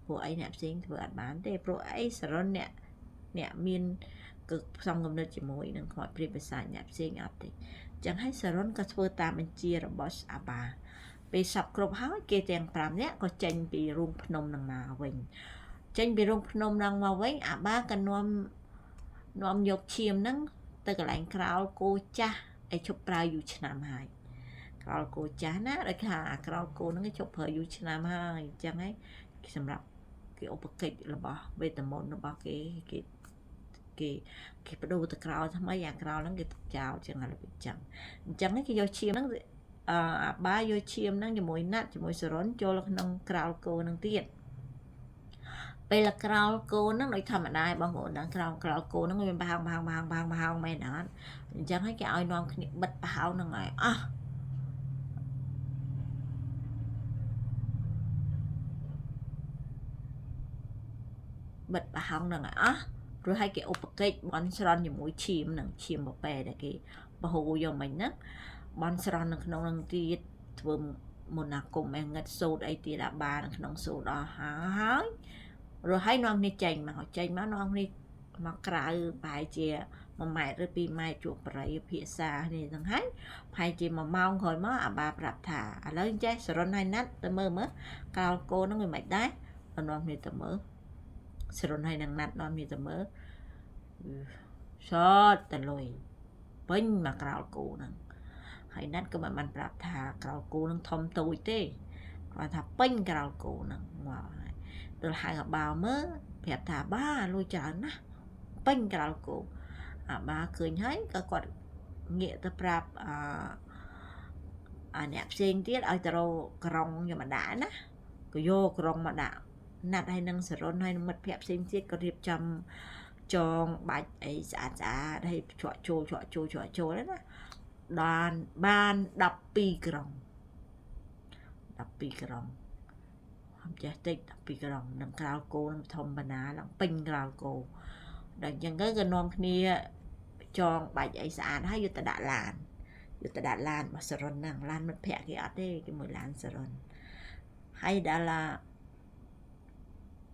ព្រោះអីអ្នកផ្សេងធ្វើអត់បានទេព្រោះអីសរុនអ្នកមានគឺផ្សំគំនិតជាមួយនឹងខ្មោចព្រាយបិសាចអ្នកផ្សេងអត់ទេចឹងហើយសរុនក៏ធ្វើតាមបញ្ជារបស់អាបាពេលសពគ្រប់ហើយគេទាំង5នាក់ក៏ចេញពីរូងភ្នំនឹងមកវិញចេញពីរូងភ្នំនឹងមកវិញអាបាក៏នាំយកឈាមហ្នឹងទៅកន្លែងក្រោលគោចាស់ឲ្យឈប់ប្រើយូរឆ្នាំហើយក្រោលគោចាស់ណាដោយថាអាក្រោលគោហ្នឹងគេឈប់ប្រើយូរឆ្នាំហើយអញ្ចឹងហើយសម្រាប់គេឧបកិច្ចរបស់វេទមន្តរបស់គេគេគេគេបដូរទៅក្រោលថ្មីអាក្រោលហ្នឹងគេចោលចឹងឥឡូវចឹងអញ្ចឹងគេយកឈាមហ្នឹងអាបាយកឈាមហ្នឹងជាមួយណាត់ជាមួយសរុនចូលក្នុងក្រោលគោហ្នឹងទៀតពេលក្រោលគោហ្នឹងដូចធម្មតាបងប្អូនដឹងក្រោលគោហ្នឹងវាប្រហោងប្រហោងប្រហោងប្រហោងប្រហោងមែនអត់អញ្ចឹងហើយគេឲ្យនាំគ្នាបិទប្រហោងហ្នឹងឲ្យអស់បិទប្រហោងហ្នឹងឲ្យអស់ព្រោះឲ្យគេឧបកិច្ចបន់ស្រន់ជាមួយឈាមហ្នឹងឈាមពពែដែលគេបហូរយកមិញហ្នឹងបន់ស្រន់នៅក្នុងហ្នឹងទៀតធ្វើមន្តអាគមអងឹតសូត្រអីទៀតអាបានៅក្នុងសូត្រអស់ហើយរួចហើយនាំគ្នាចេញមកនាំគ្នាមកក្រៅប្រហែលជា1ម៉ែត្រឬ2ម៉ែត្រជួបបរិយភាសានេះហ្នឹងហើយប្រហែលជា1ម៉ោងក្រោយមកអាបាប្រាប់ថាឥឡូវចេះសរុនហើយណាត់ទៅមើលមើលក្រោលគោហ្នឹងវាមិនដែរនាំគ្នាទៅមើលសរុនហើយនឹងណាត់នាំគ្នាទៅមើលសតតលុយពេញមកក្រោលគោហ្នឹងហើយណាត់ក៏មិនបានប្រាប់ថាក្រោលគោហ្នឹងធំតូចទេគាត់ថាពេញក្រោលគោហ្នឹងមកហើយដល់ហៅអាបាមើលប្រាប់ថាបាលុយច្រើនណាស់ពេញក្រោលគោអាបាឃើញហើយក៏គាត់ងាកទៅប្រាប់អាអ្នកផ្សេងទៀតឲ្យទៅរកក្រុងយកមកដាក់ណាក៏យកក្រុងមកដាក់ណាត់ហើយនឹងសរុនហើយនឹងមិត្តភ័ក្តិផ្សេងទៀតក៏រៀបចំចងបាច់អីស្អាតស្អាតហើយជ្រក់ចូលជ្រក់ចូលជ្រក់ចូលណាបាន12ក្រុង12ក្រុងខ្ញុំចេះតិច12ក្រុងនឹងក្រោលគោនឹងធំបណ្ណាឡើងពេញក្រោលគោដល់អញ្ចឹងទៅក៏នាំគ្នាចងបាច់អីស្អាតហើយយកទៅដាក់ឡានយកទៅដាក់ឡានរបស់សរុនហ្នឹងឡានមិត្តភ័ក្តិគេអត់ទេគេមួយឡានសរុនហើយដល់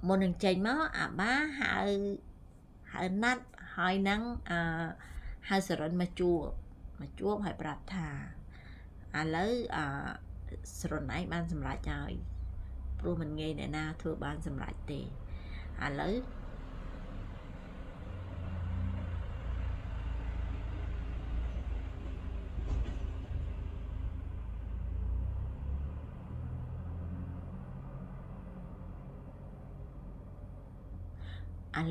មុននឹងចេញមកអាបាហៅណាត់ហើយនឹងហៅសរុនមកជួបហើយប្រាប់ថាឥឡូវសរុនឯងបានសម្រេចហើយព្រោះមិនងាយអ្នកណាធ្វើបានសម្រេចទេឥឡូ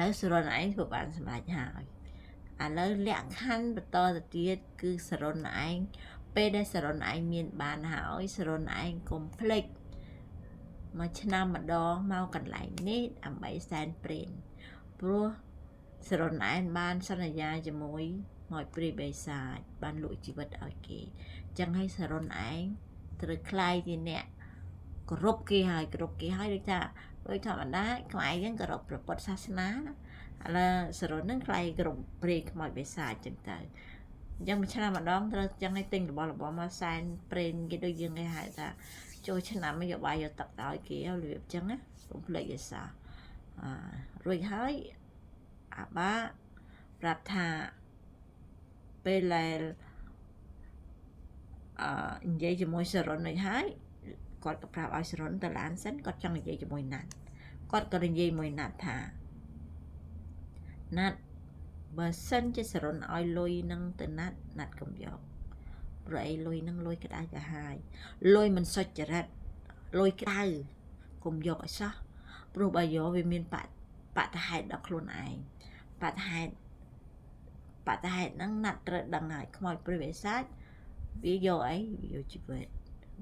វសរុនឯងធ្វើបានសម្រេចហើយឥឡូវលក្ខខណ្ឌបន្តទៅទៀតគឺសរុនឯងពេលដែលសរុនឯងមានបានហើយសរុនឯងកុំភ្លេចមួយឆ្នាំម្ដងមកកន្លែងនេះដើម្បីសែនព្រេនព្រោះសរុនឯងបានសន្យាជាមួយមកព្រាយបិសាចបានលក់ជីវិតឲ្យគេចឹងហើយសរុនឯងត្រូវក្លាយជាអ្នកគោរពគេហើយគោរពគេហើយដូចថាដោយធម្មតាខ្មែរយើងគោរពព្រះពុទ្ធសាសនាណាឥឡូវសរុនហ្នឹងក្លាយគោរពព្រាយខ្មោចបិសាចចឹងទៅអញ្ចឹងមួយឆ្នាំម្ដងត្រូវចឹងឲ្យទិញរបស់របរមកសែនព្រេនគេដូចយើងគេហៅថាចូលឆ្នាំយកបាយយកទឹកឲ្យគេរបៀបចឹងណាកុំភ្លេចឲ្យសោះរួចហើយអាបាប្រាប់ថាពេលដែលនិយាយជាមួយសរុនរួចហើយគាត់ក៏ប្រាប់ឲ្យសរុនទៅឡានសិនគាត់ចង់និយាយជាមួយណាត់គាត់ក៏និយាយមួយណាត់ថាណាត់បើសិនជាសរុនឲ្យលុយនឹងទៅណាត់ណាត់កុំយកព្រោះអីលុយនឹងលុយក្តៅកាហាយលុយមិនសុចរិតលុយក្តៅកុំយកឲ្យសោះព្រោះបើយកវាមានបតហេតុដល់ខ្លួនឯងបតហេតុហ្នឹងណាត់ត្រូវដឹងហើយខ្មោចព្រាយបិសាចវាយកអីវាយកជីវិត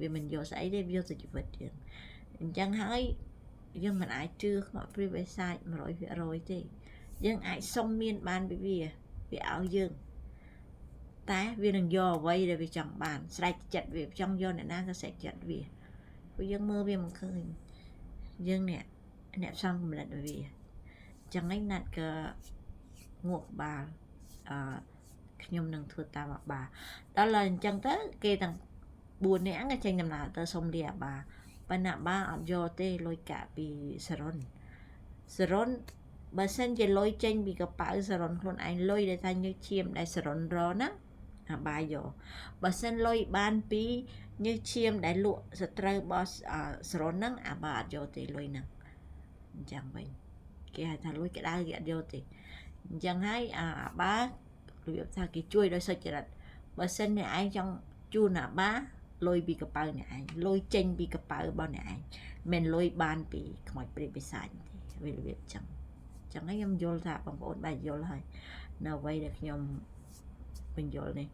វាមិនយកស្អីទេវាយកតែជីវិតយើងអញ្ចឹងហើយយើងមិនអាចជឿខ្មោចព្រាយបិសាច100%ទេយើងអាចសុំមានបានពីវាឲ្យយើងតែវានឹងយកអ្វីដែលវាចង់បានស្រេចចិត្តវាចង់យកអ្នកណាក៏ស្រេចចិត្តវាព្រោះយើងមើលវាមិនឃើញយើងអ្នកផ្សំកម្រិតវាអញ្ចឹងឯងណាត់ក៏ ងក់ក្បាលអឺខ្ញុំនឹងធ្វើតាមអាបាដល់ឡើយអញ្ចឹងទៅគេទាំង4នាក់ក៏ចេញដំណើរទៅសុំលាអាបាប៉ុន្តែអាបាអត់យកទេលុយកាក់ពីសរុនសរុនបើសិនជាលុយចេញពីកប៉ៅសរុនខ្លួនឯងលុយដែលថាញើសឈាមដែលសរុនរណាអាបាយកបើសិនលុយបានពីញើសឈាមដែលលក់សត្រូវរបស់សរុនហ្នឹងអាបាអត់យកទេលុយហ្នឹងអញ្ចឹងវិញគេហៅថាលុយក្តៅគេអត់យកទេអញ្ចឹងហើយអាបារបៀបថាគេជួយដោយសុចរិតបើសិនអ្នកឯងចង់ជូនអាបាលុយពីកប៉ៅអ្នកឯងលុយចេញពីកប៉ៅរបស់អ្នកឯងមិនលុយបានពីខ្មោចព្រាយបិសាចទេវារបៀបចឹងចឹងហើយខ្ញុំយល់ថាបងប្អូនបែរយល់ហើយនៅអ្វីដែលខ្ញុំបញ្យល់នេះ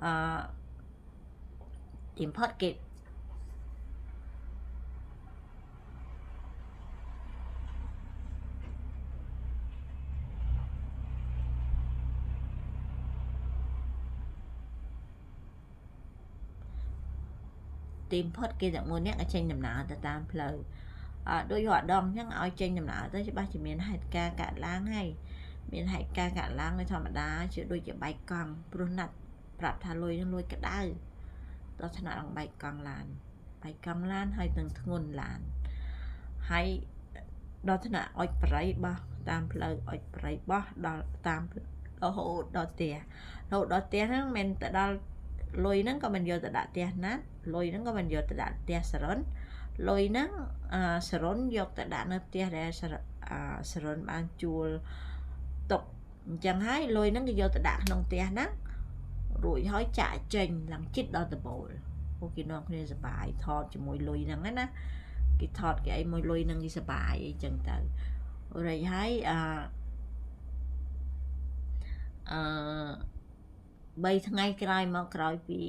អឺទីបំផុតគេទីបំផុតគេទាំងមួយនាក់ក៏ចេញដំណើរទៅតាមផ្លូវអឺដូចរាល់ដងអញ្ចឹងឲ្យចេញដំណើរទៅច្បាស់ជាមានហេតុការណ៍កាត់ឡើងហើយមានហេតុការណ៍កាត់ឡើងដោយធម្មតាជាដូចជាបែកកង់ព្រោះណាត់ប្រាប់ថាលុយនឹងលុយក្តៅដល់ថ្នាក់ឡើងបែកកង់ឡានបែកកង់ឡានហើយនឹងធ្ងន់ឡានហើយដល់ថ្នាក់អុចប្រៃបោះតាមផ្លូវអុចប្រៃបោះដល់តាមរហូតដល់ផ្ទះរហូតដល់ផ្ទះហ្នឹងមិនទៅដល់លុយហ្នឹងក៏មិនយកទៅដាក់ផ្ទះណាលុយហ្នឹងក៏មិនយកទៅដាក់ផ្ទះសរុនលុយហ្នឹងសរុនយកទៅដាក់នៅផ្ទះដែលសរុនបានជួលទុកអញ្ចឹងហើយលុយហ្នឹងគេយកទៅដាក់ក្នុងផ្ទះហ្នឹងរួចហើយចាក់ចេញឡើងចិត្តដល់ដបូលពួកគេនាំគ្នាសបាយថតជាមួយលុយហ្នឹងណាគេថតគេអីមួយលុយហ្នឹងគេសបាយអីចឹងទៅរួចហើយអឺអឺ3ថ្ងៃក្រោយមកក្រោយពី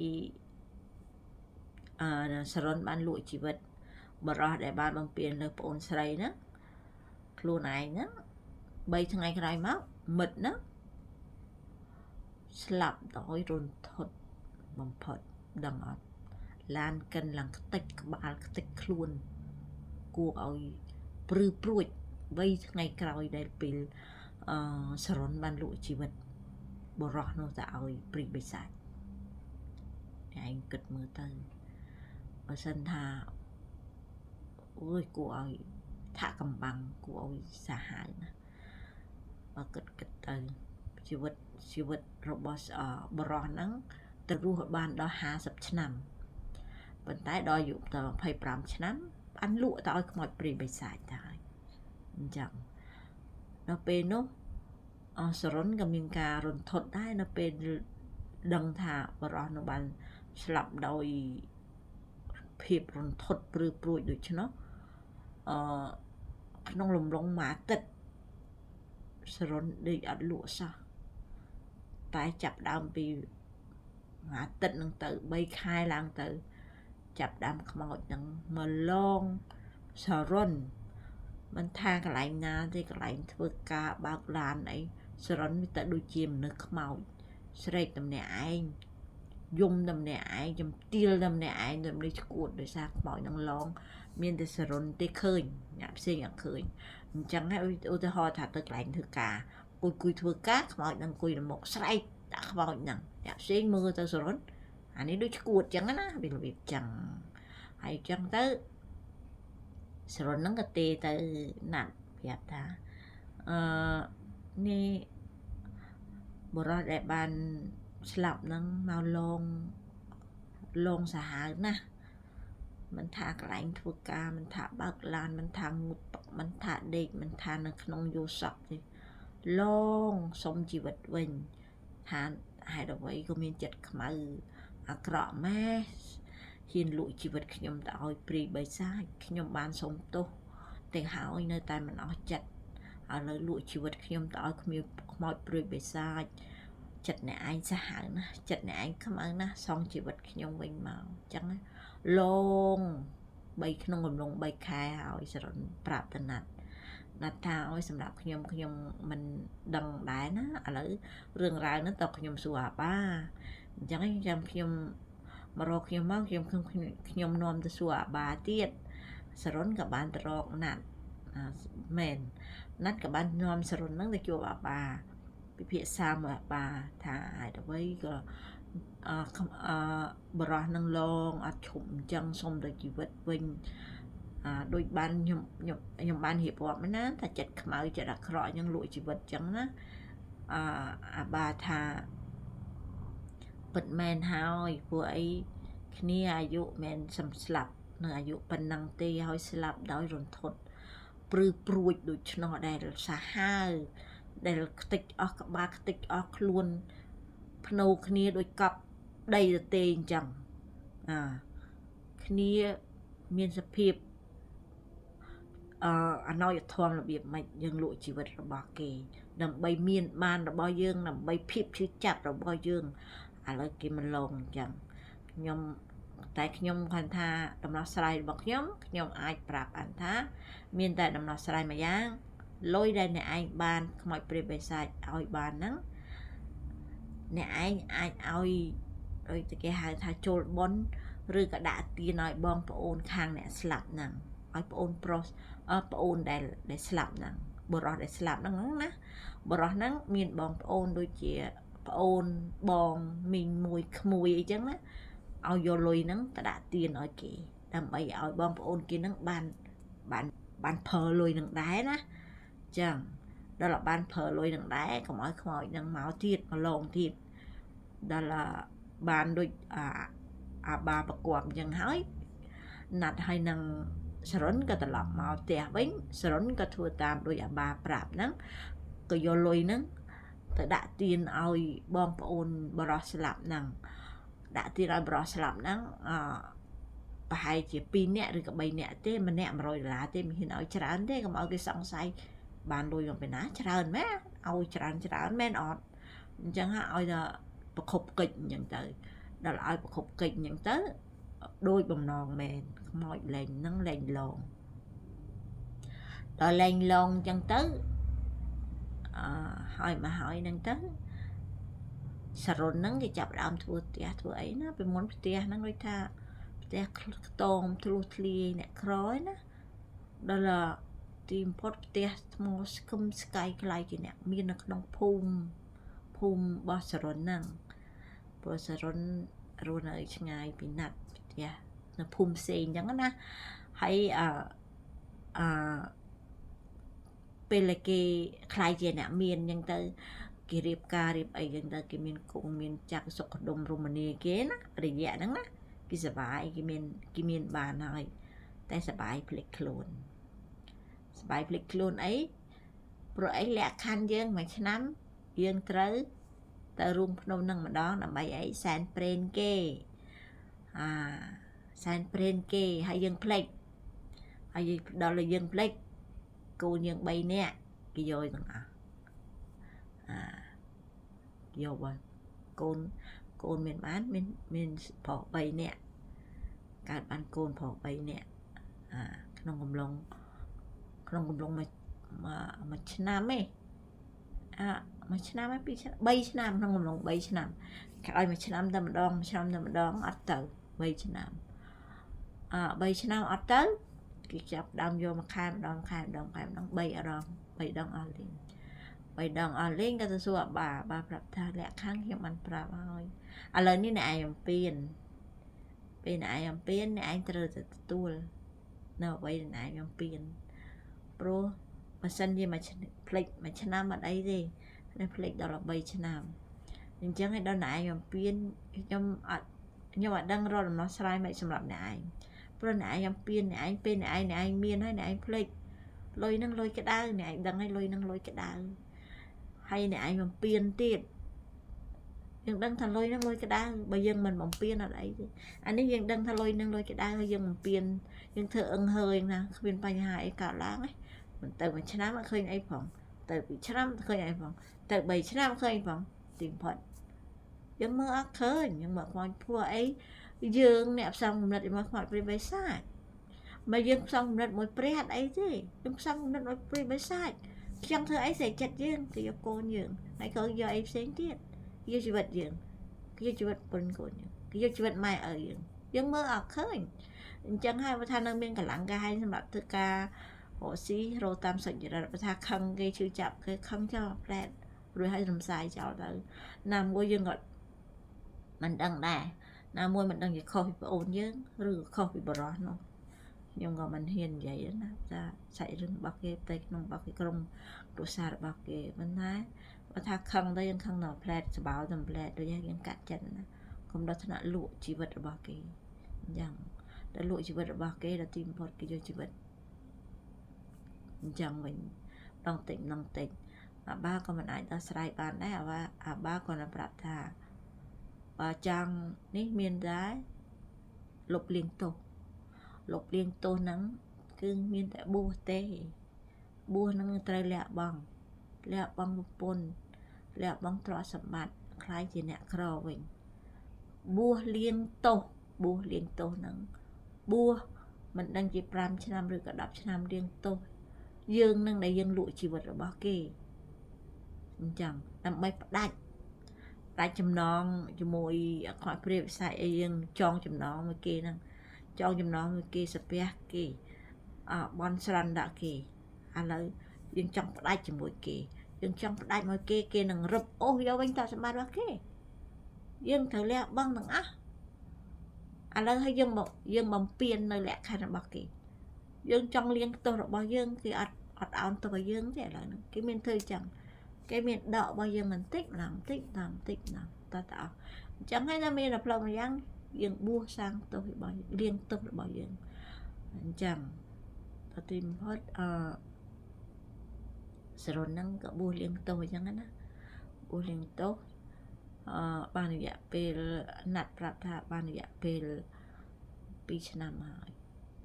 អឺសរុនបានលក់ជីវិតបរោះដែលបានបំពេញលើប្អូនស្រីហ្នឹងខ្លួនឯងហ្នឹង3ថ្ងៃក្រោយមកមិត្តហ្នឹងស្លាប់ដោយរន្ធត់បំផុតដឹងអត់ឡានកិនឡើងខ្ទេចក្បាលខ្ទេចខ្លួនគួរឲ្យព្រឺព្រួច3ថ្ងៃក្រោយដែលពេលអឺសរុនបានលក់ជីវិតបរោះនោះទៅឲ្យព្រីបិសាចឯងគិតមើលទៅបើសិនថាអូយគួរឲ្យថាក់កំបាំងគួរឲ្យសាហាវណាស់បើគិតទៅជីវិតរបស់បរោះហ្នឹងទៅរស់បានដល់50ឆ្នាំប៉ុន្តែដល់អាយុតែ25ឆ្នាំបានលក់ទៅឲ្យខ្មោចព្រាយបិសាចទៅហើយអញ្ចឹងដល់ពេលនោះអសរុនក៏មានការរន្ធត់ដែរនៅពេលដឹងថាបរោះនោះបានស្លាប់ដោយភាពរន្ធត់ព្រឺព្រួចដូច្នោះអឺក្នុងលំរងមួយអាទិត្យសរុនដេកអត់លក់សោះតែចាប់ដើមពីមួយអាទិត្យហ្នឹងទៅ3ខែឡើងទៅចាប់ដើមខ្មោចហ្នឹងមកលងសរុនមិនថាកន្លែងណាទេកន្លែងធ្វើការបើកឡានអីសរុនវាទៅដូចជាមនុស្សខ្មោចស្រែកតំណាក់ឯងយំតំណាក់ឯងចំទៀលតំណាក់ឯងដូចនេះឈួតដោយសារខ្មោចហ្នឹងឡងមានតែសរុនទេឃើញអ្នកផ្សេងអត់ឃើញអញ្ចឹងហើយឧទាហរណ៍ថាទៅកន្លែងធ្វើការគួយធ្វើការខ្មោចហ្នឹងអង្គុយនៅមុខស្រែកដាក់ខ្មោចហ្នឹងអ្នកផ្សេងមើលទៅសរុនអានេះដូចឈួតចឹងណាវារបៀបចឹងហើយចឹងទៅសរុនហ្នឹងក៏ទេទៅណាត់ប្រាប់ថាអឺនេះបរិសដែលបានស្លាប់ហ្នឹងមកលងសាហាវណាស់មិនថាកន្លែងធ្វើការមិនថាបើកឡានមិនថាងូតទឹកមិនថាដេកមិនថានៅក្នុងយោសពទេលងសុំជីវិតវិញថាហេតុអ្វីក៏មានចិត្តខ្មៅអាក្រក់ម៉ែហ៊ានលក់ជីវិតខ្ញុំទៅឲ្យព្រាយបិសាចខ្ញុំបានសុំទោសទាំងហើយនៅតែមិនអស់ចិត្តឥឡូវលក់ជីវិតខ្ញុំទៅឲ្យខ្មោចព្រាយបិសាចចិត្តអ្នកឯងសាហាវណាស់ចិត្តអ្នកឯងខ្មៅណាស់សងជីវិតខ្ញុំវិញមកអញ្ចឹងលង3ក្នុងកំឡុង3ខែហើយសរុនប្រាប់ទៅណាត់ថាឲ្យសម្រាប់ខ្ញុំមិនដឹងដែរណាឥឡូវរឿងរ៉ាវហ្នឹងតើខ្ញុំសួរអាបាអញ្ចឹងចាំខ្ញុំមករកខ្ញុំមកខ្ញុំនាំទៅសួរអាបាទៀតសរុនក៏បានទៅរកណាត់មែនណាត់ក៏បាននាំសរុនហ្នឹងទៅជួបអាបា ពិភាក្សាមួយអាបាថាហេតុអ្វីក៏អអបរោះនឹងឡងអត់ឈប់អញ្ចឹងសុំទៅជីវិតវិញអាដូចបានខ្ញុំខ្ញុំខ្ញុំបានរៀបរាប់ណាថាចិត្តខ្មៅចិត្តអាក្រក់អញ្ចឹងលក់ជីវិតអញ្ចឹងណាអាអាបាថាពិតមែនហើយពួកអីគ្នាអាយុមិនសំស្លាប់នៅអាយុប៉ុណ្ណឹងទេហើយស្លាប់ដោយរន្ធត់ព្រឺព្រួចដូច្នោះដែលសាហាវដែលខ្ទេចអស់ក្បាលខ្ទេចអស់ខ្លួនភ្នោគ្នាដូចកប់ដីទទេអញ្ចឹងអាគ្នាមានសភាពអអណយធម៌របៀបម៉េចយើងលក់ជីវិតរបស់គេដើម្បីមានបានរបស់យើងដើម្បីភាពឈឺចាប់របស់យើងឥឡូវគេមិនលងអញ្ចឹងខ្ញុំតែខ្ញុំគាត់ថាដំណោះស្រាយរបស់ខ្ញុំខ្ញុំអាចប្រាប់អានថាមានតែដំណោះស្រាយមួយយ៉ាងលុយដែលអ្នកឯងបានខ្មោចព្រាយបិសាចឲ្យបានហ្នឹងអ្នកឯងអាចឲ្យដូចគេហៅថាចូលបុណ្យឬក៏ដាក់ទានឲ្យបងប្អូនខាងអ្នកស្លាប់ហ្នឹងឲ្យប្អូនប្រុសប្អូនដែលដែលស្លាប់ហ្នឹងបុរសដែលស្លាប់ហ្នឹងណាបុរសហ្នឹងមានបងប្អូនដូចជាប្អូនបងមីងមួយក្មួយអីចឹងណាឲ្យយកលុយហ្នឹងទៅដាក់ទានឲ្យគេដើម្បីឲ្យបងប្អូនគេហ្នឹងបានបានបានប្រើលុយនឹងដែរណាចឹងដល់បានប្រើលុយនឹងដែរកុំឲ្យខ្មោចនឹងមកទៀតមកលងទៀតដល់បានដូចអាអាបាប្រកបអញ្ចឹងហើយណាត់ហើយនឹងសរុនក៏ត្រឡប់មកផ្ទះវិញសរុនក៏ធ្វើតាមដូចអាបាប្រាប់ហ្នឹងក៏យកលុយហ្នឹងទៅដាក់ទានឲ្យបងប្អូនបរោះស្លាប់ហ្នឹងដាក់ទានឲ្យបរោះស្លាប់ហ្នឹងអប្រហែលជា2នាក់ឬក៏3នាក់ទេម្នាក់100ដុល្លារទេមិនហ៊ានឲ្យច្រើនទេកុំឲ្យគេសង្ស័យបានលុយមកពីណាច្រើនមែនឲ្យច្រើនច្រើនមែនអត់អញ្ចឹងឲ្យតែប្រខប់កិច្ចអញ្ចឹងទៅដល់ឲ្យប្រខប់កិច្ចអញ្ចឹងទៅដូចបំណងមែនខ្មោចលែងនឹងលែងឡងដល់លែងឡងអញ្ចឹងទៅអឺហើយមកហើយហ្នឹងទៅសរុនហ្នឹងគេចាប់ដើមធ្វើផ្ទះធ្វើអីណាពីមុនផ្ទះហ្នឹងដូចថាផ្ទះខ្ទមធ្លុះធ្លាយអ្នកក្រឯណាដល់ទីបំផុតផ្ទះថ្មស្គឹមស្កៃក្លាយជាអ្នកមាននៅក្នុងភូមិភូមិរបស់សរុនហ្នឹងព្រោះសរុនរស់នៅឆ្ងាយពីណាត់ផ្ទះនៅភូមិផ្សេងអញ្ចឹងណាហើយអឺអឺពេលគេខ្លាយជាអ្នកមានអញ្ចឹងទៅគេរៀបការរៀបអីចឹងទៅគេមានគង់មានចក្រសុខដុមរមនាគេណារយៈហ្នឹងណាគេសបាយគេមានគេមានបានហើយតែសបាយភ្លេចខ្លួនសបាយភ្លេចខ្លួនអីព្រោះអីលក្ខខណ្ឌយើងមួយឆ្នាំយើងត្រូវទៅរួមភ្នំនឹងម្ដងដើម្បីអីសែនព្រេនគេអាសែនព្រេនគេហើយយើងភ្លេចហើយដល់តែយើងភ្លេចកូនយើង3នាក់គេយកទាំងអស់អាយកបើកូនកូនមានបានមានមានប្រុស3នាក់កើតបានកូនប្រុស3នាក់អាក្នុងកំឡុងក្នុងកំឡុងមួយមួយឆ្នាំឯងអាមួយឆ្នាំឯង2ឆ្នាំ3ឆ្នាំក្នុងកំឡុង3ឆ្នាំគេឲ្យមួយឆ្នាំតែម្ដងមួយឆ្នាំតែម្ដងអត់ទៅ3ឆ្នាំអ3ឆ្នាំអត់ទៅគេចាប់ដើមយកមួយខែម្ដងខែម្ដងខែម្ដង3ដង3ដងអស់លេង3ដងអស់លេងក៏ទៅសួរអាបាបាប្រាប់ថាលក្ខខណ្ឌខ្ញុំបានប្រាប់ហើយឥឡូវនេះអ្នកឯងអំពៀនពេលអ្នកឯងអំពៀនអ្នកឯងត្រូវតែទទួលនៅអ្វីដែលអ្នកឯងអំពៀនព្រោះបើសិនជាមួយភ្លេចមួយឆ្នាំអត់អីទេតែភ្លេចដល់3ឆ្នាំអញ្ចឹងឲ្យដល់អ្នកឯងអំពៀនខ្ញុំអត់ខ្ញុំអត់ដឹងរកដំណោះស្រាយមិនសម្រាប់អ្នកឯងព្រោះអ្នកឯងអំពៀនអ្នកឯងពេលអ្នកឯងអ្នកឯងមានហើយអ្នកឯងភ្លេចលុយនឹងលុយក្តៅអ្នកឯងដឹងហើយលុយនឹងលុយក្តៅហើយអ្នកឯងបំពេញទៀតយើងដឹងថាលុយនឹងលុយក្តៅបើយើងមិនបំពេញអត់អីទេអានេះយើងដឹងថាលុយនឹងលុយក្តៅហើយយើងបំពេញយើងធ្វើអឹងហើយណាគ្មានបញ្ហាអីកើតឡើងទេមិនទៅមួយឆ្នាំអត់ឃើញអីផងទៅពីរឆ្នាំឃើញអីផងទៅ3ឆ្នាំឃើញផងទីបំផុតយើងមើលអត់ឃើញយើងមើលខ្មោចព្រោះអីយើងអ្នកផ្សំគំនិតរបស់ខ្មោចព្រាយបិសាចមកយើងផ្សំគំនិតមួយព្រះអត់អីទេយើងផ្សំគំនិតមួយព្រាយបិសាចខ្ញុំធ្វើអីស្រេចចិត្តយើងគេយកកូនយើងហើយក៏យកអីផ្សេងទៀតយកជីវិតយើងគេយកជីវិតប្រពន្ធកូនយើងគេយកជីវិតម៉ែឪយើងយើងមើលអត់ឃើញអញ្ចឹងហើយបើថានៅមានកម្លាំងកាយសម្រាប់ធ្វើការរកស៊ីរកតាមសុចរិតបើថាខឹងគេឈឺចាប់គេខឹងចោលផ្លែត រួចហើយរំសាយចោលទៅណាមួយយើងក៏មិនដឹងដែរណាមួយមិនដឹងជាខុសពីប្អូនយើងឬខុសពីបរោះនោះខ្ញុំក៏មិនហ៊ាននិយាយណាថាសាច់រឿងរបស់គេផ្ទៃក្នុងរបស់គេក្រុមគ្រួសាររបស់គេប៉ុន្តែបើថាខឹងទៅយើងខឹងដល់ផ្លែតសបោទៅផ្លែតដូចយើងកាត់ចិត្តណាកុំដល់ថ្នាក់លក់ជីវិតរបស់គេអញ្ចឹងដល់លក់ជីវិតរបស់គេដល់ទីបំផុតគេយកជីវិតអញ្ចឹងវិញដងតិចដងតិចអាបាក៏មិនអាចដោះស្រាយបានដែរអាបាអាបាក៏នឹងប្រាប់ថាបើចង់នេះមានតែលុបលាងទោសលុបលាងទោសហ្នឹងគឺមានតែបួសទេបួសហ្នឹងត្រូវលះបង់លះបង់ប្រពន្ធលះបង់ទ្រព្យសម្បត្តិខ្លាយជាអ្នកក្រវិញបួសលាងទោសបួសលាងទោសហ្នឹងបួសមិនដឹងជា5ឆ្នាំឬក៏10ឆ្នាំលាងទោសយើងនឹងដែលយើងលក់ជីវិតរបស់គេអញ្ចឹងដើម្បីផ្ដាច់ផ្ដាច់ចំណងជាមួយខ្មោចព្រាយវិស័យអីយើងចងចំណងមួយគេហ្នឹងចងចំណងមួយគេសាពះគេអបនស្រន់ដាក់គេឥឡូវយើងចង់ផ្ដាច់ជាមួយគេយើងចង់ផ្ដាច់មួយគេគេនឹងរឹបអូសយកវិញតសម្បត្តិរបស់គេយើងត្រូវលះបង់ទាំងអស់ឥឡូវឲ្យយើងមកយើងបំពេញនៅលក្ខខណ្ឌរបស់គេយើងចង់លៀងទោសរបស់យើងគេអត់អត់អោនទោសឲ្យយើងទេឥឡូវហ្នឹងគេមានធ្វើចឹងគេមានដករបស់យើងបន្តិចម្ដងបន្តិចម្ដងបន្តិចម្ដងតើតអស់អញ្ចឹងហើយតែមានតែផ្លូវម្យ៉ាងយើងបួសសាងទោសរបស់លៀងទោសរបស់យើងអញ្ចឹងតទីបំផុតអឺសរុនហ្នឹងក៏បួសលៀងទោសអញ្ចឹងណាបួសលៀងទោសអឺបានរយៈពេលណាត់ប្រាប់ថាបានរយៈពេល2ឆ្នាំហើយ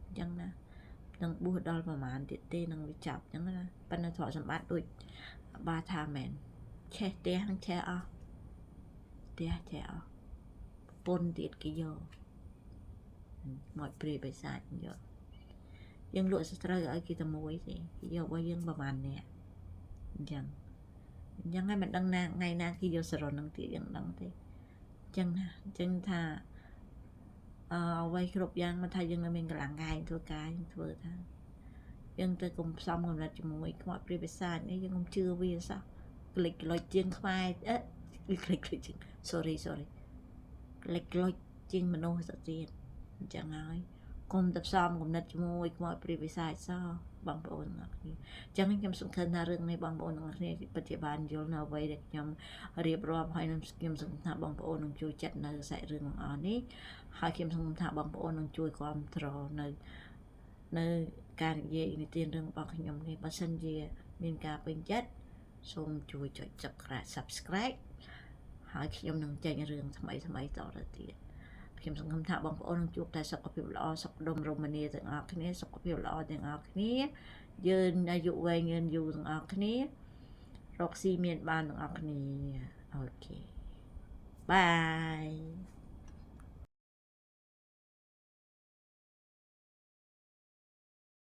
អញ្ចឹងណានឹងបួសដល់ប្រហែលទៀតទេនឹងវាចាប់អញ្ចឹងណាប៉ុន្តែទ្រព្យសម្បត្តិដូចបាថាមែនឆេះផ្ទះនឹងឆេះអស់ផ្ទះឆេះអស់ប្រពន្ធទៀតគេយកមកព្រាយបិសាចយកយើងលក់សត្រូវឲ្យគេតែមួយទេគេយករបស់យើងប្រហែលអ្នកអញ្ចឹងអញ្ចឹងហើយមិនដឹងណាថ្ងៃណាគេយកសរុននឹងទៀតយើងដឹងទេអញ្ចឹងណាអញ្ចឹងថាអឺអ្វីគ្រប់យ៉ាងមិនថាយើងនៅមានកម្លាំងកាយធ្វើការយើងធ្វើថាយើងទៅកុំផ្សំកំណត់ជាមួយខ្មោចព្រាយបិសាចនេះយើងកុំជឿវាសោះក្លិចក្លុចជាងខ្មែរអេក្លិចក្លុចជាង sorry sorry ក្លិចក្លុចជាងមនុស្សទៅទៀតអញ្ចឹងហើយកុំទៅផ្សំគំនិតជាមួយខ្មោចព្រាយបិសាចសោះបងប្អូនទាំងអស់គ្នាអញ្ចឹងខ្ញុំសង្ឃឹមថារឿងនេះបងប្អូនទាំងអស់គ្នាពិតជាបានយល់នៅអ្វីដែលខ្ញុំរៀបរាប់ហើយនឹងខ្ញុំសង្ឃឹមថាបងប្អូននឹងជួយចិត្តនៅសាច់រឿងទាំងអស់នេះហើយខ្ញុំសង្ឃឹមថាបងប្អូននឹងជួយគាំទ្រនៅនៅការនិយាយនិទានរឿងរបស់ខ្ញុំនេះបើសិនជាមានការពេញចិត្តសូមជួយចុច Subscribe ហើយខ្ញុំនឹងចេញរឿងថ្មីថ្មីតទៅទៀតខ្ញុំសង្ឃឹមថាបងប្អូននឹងជួបតែសុខភាពល្អសុខដុមរមនាទាំងអស់គ្នាសុខភាពល្អទាំងអស់គ្នាយើងអាយុវែងយឺនយូរទាំងអស់គ្នារកស៊ីមានបានទាំងអស់គ្នាOkay, bye.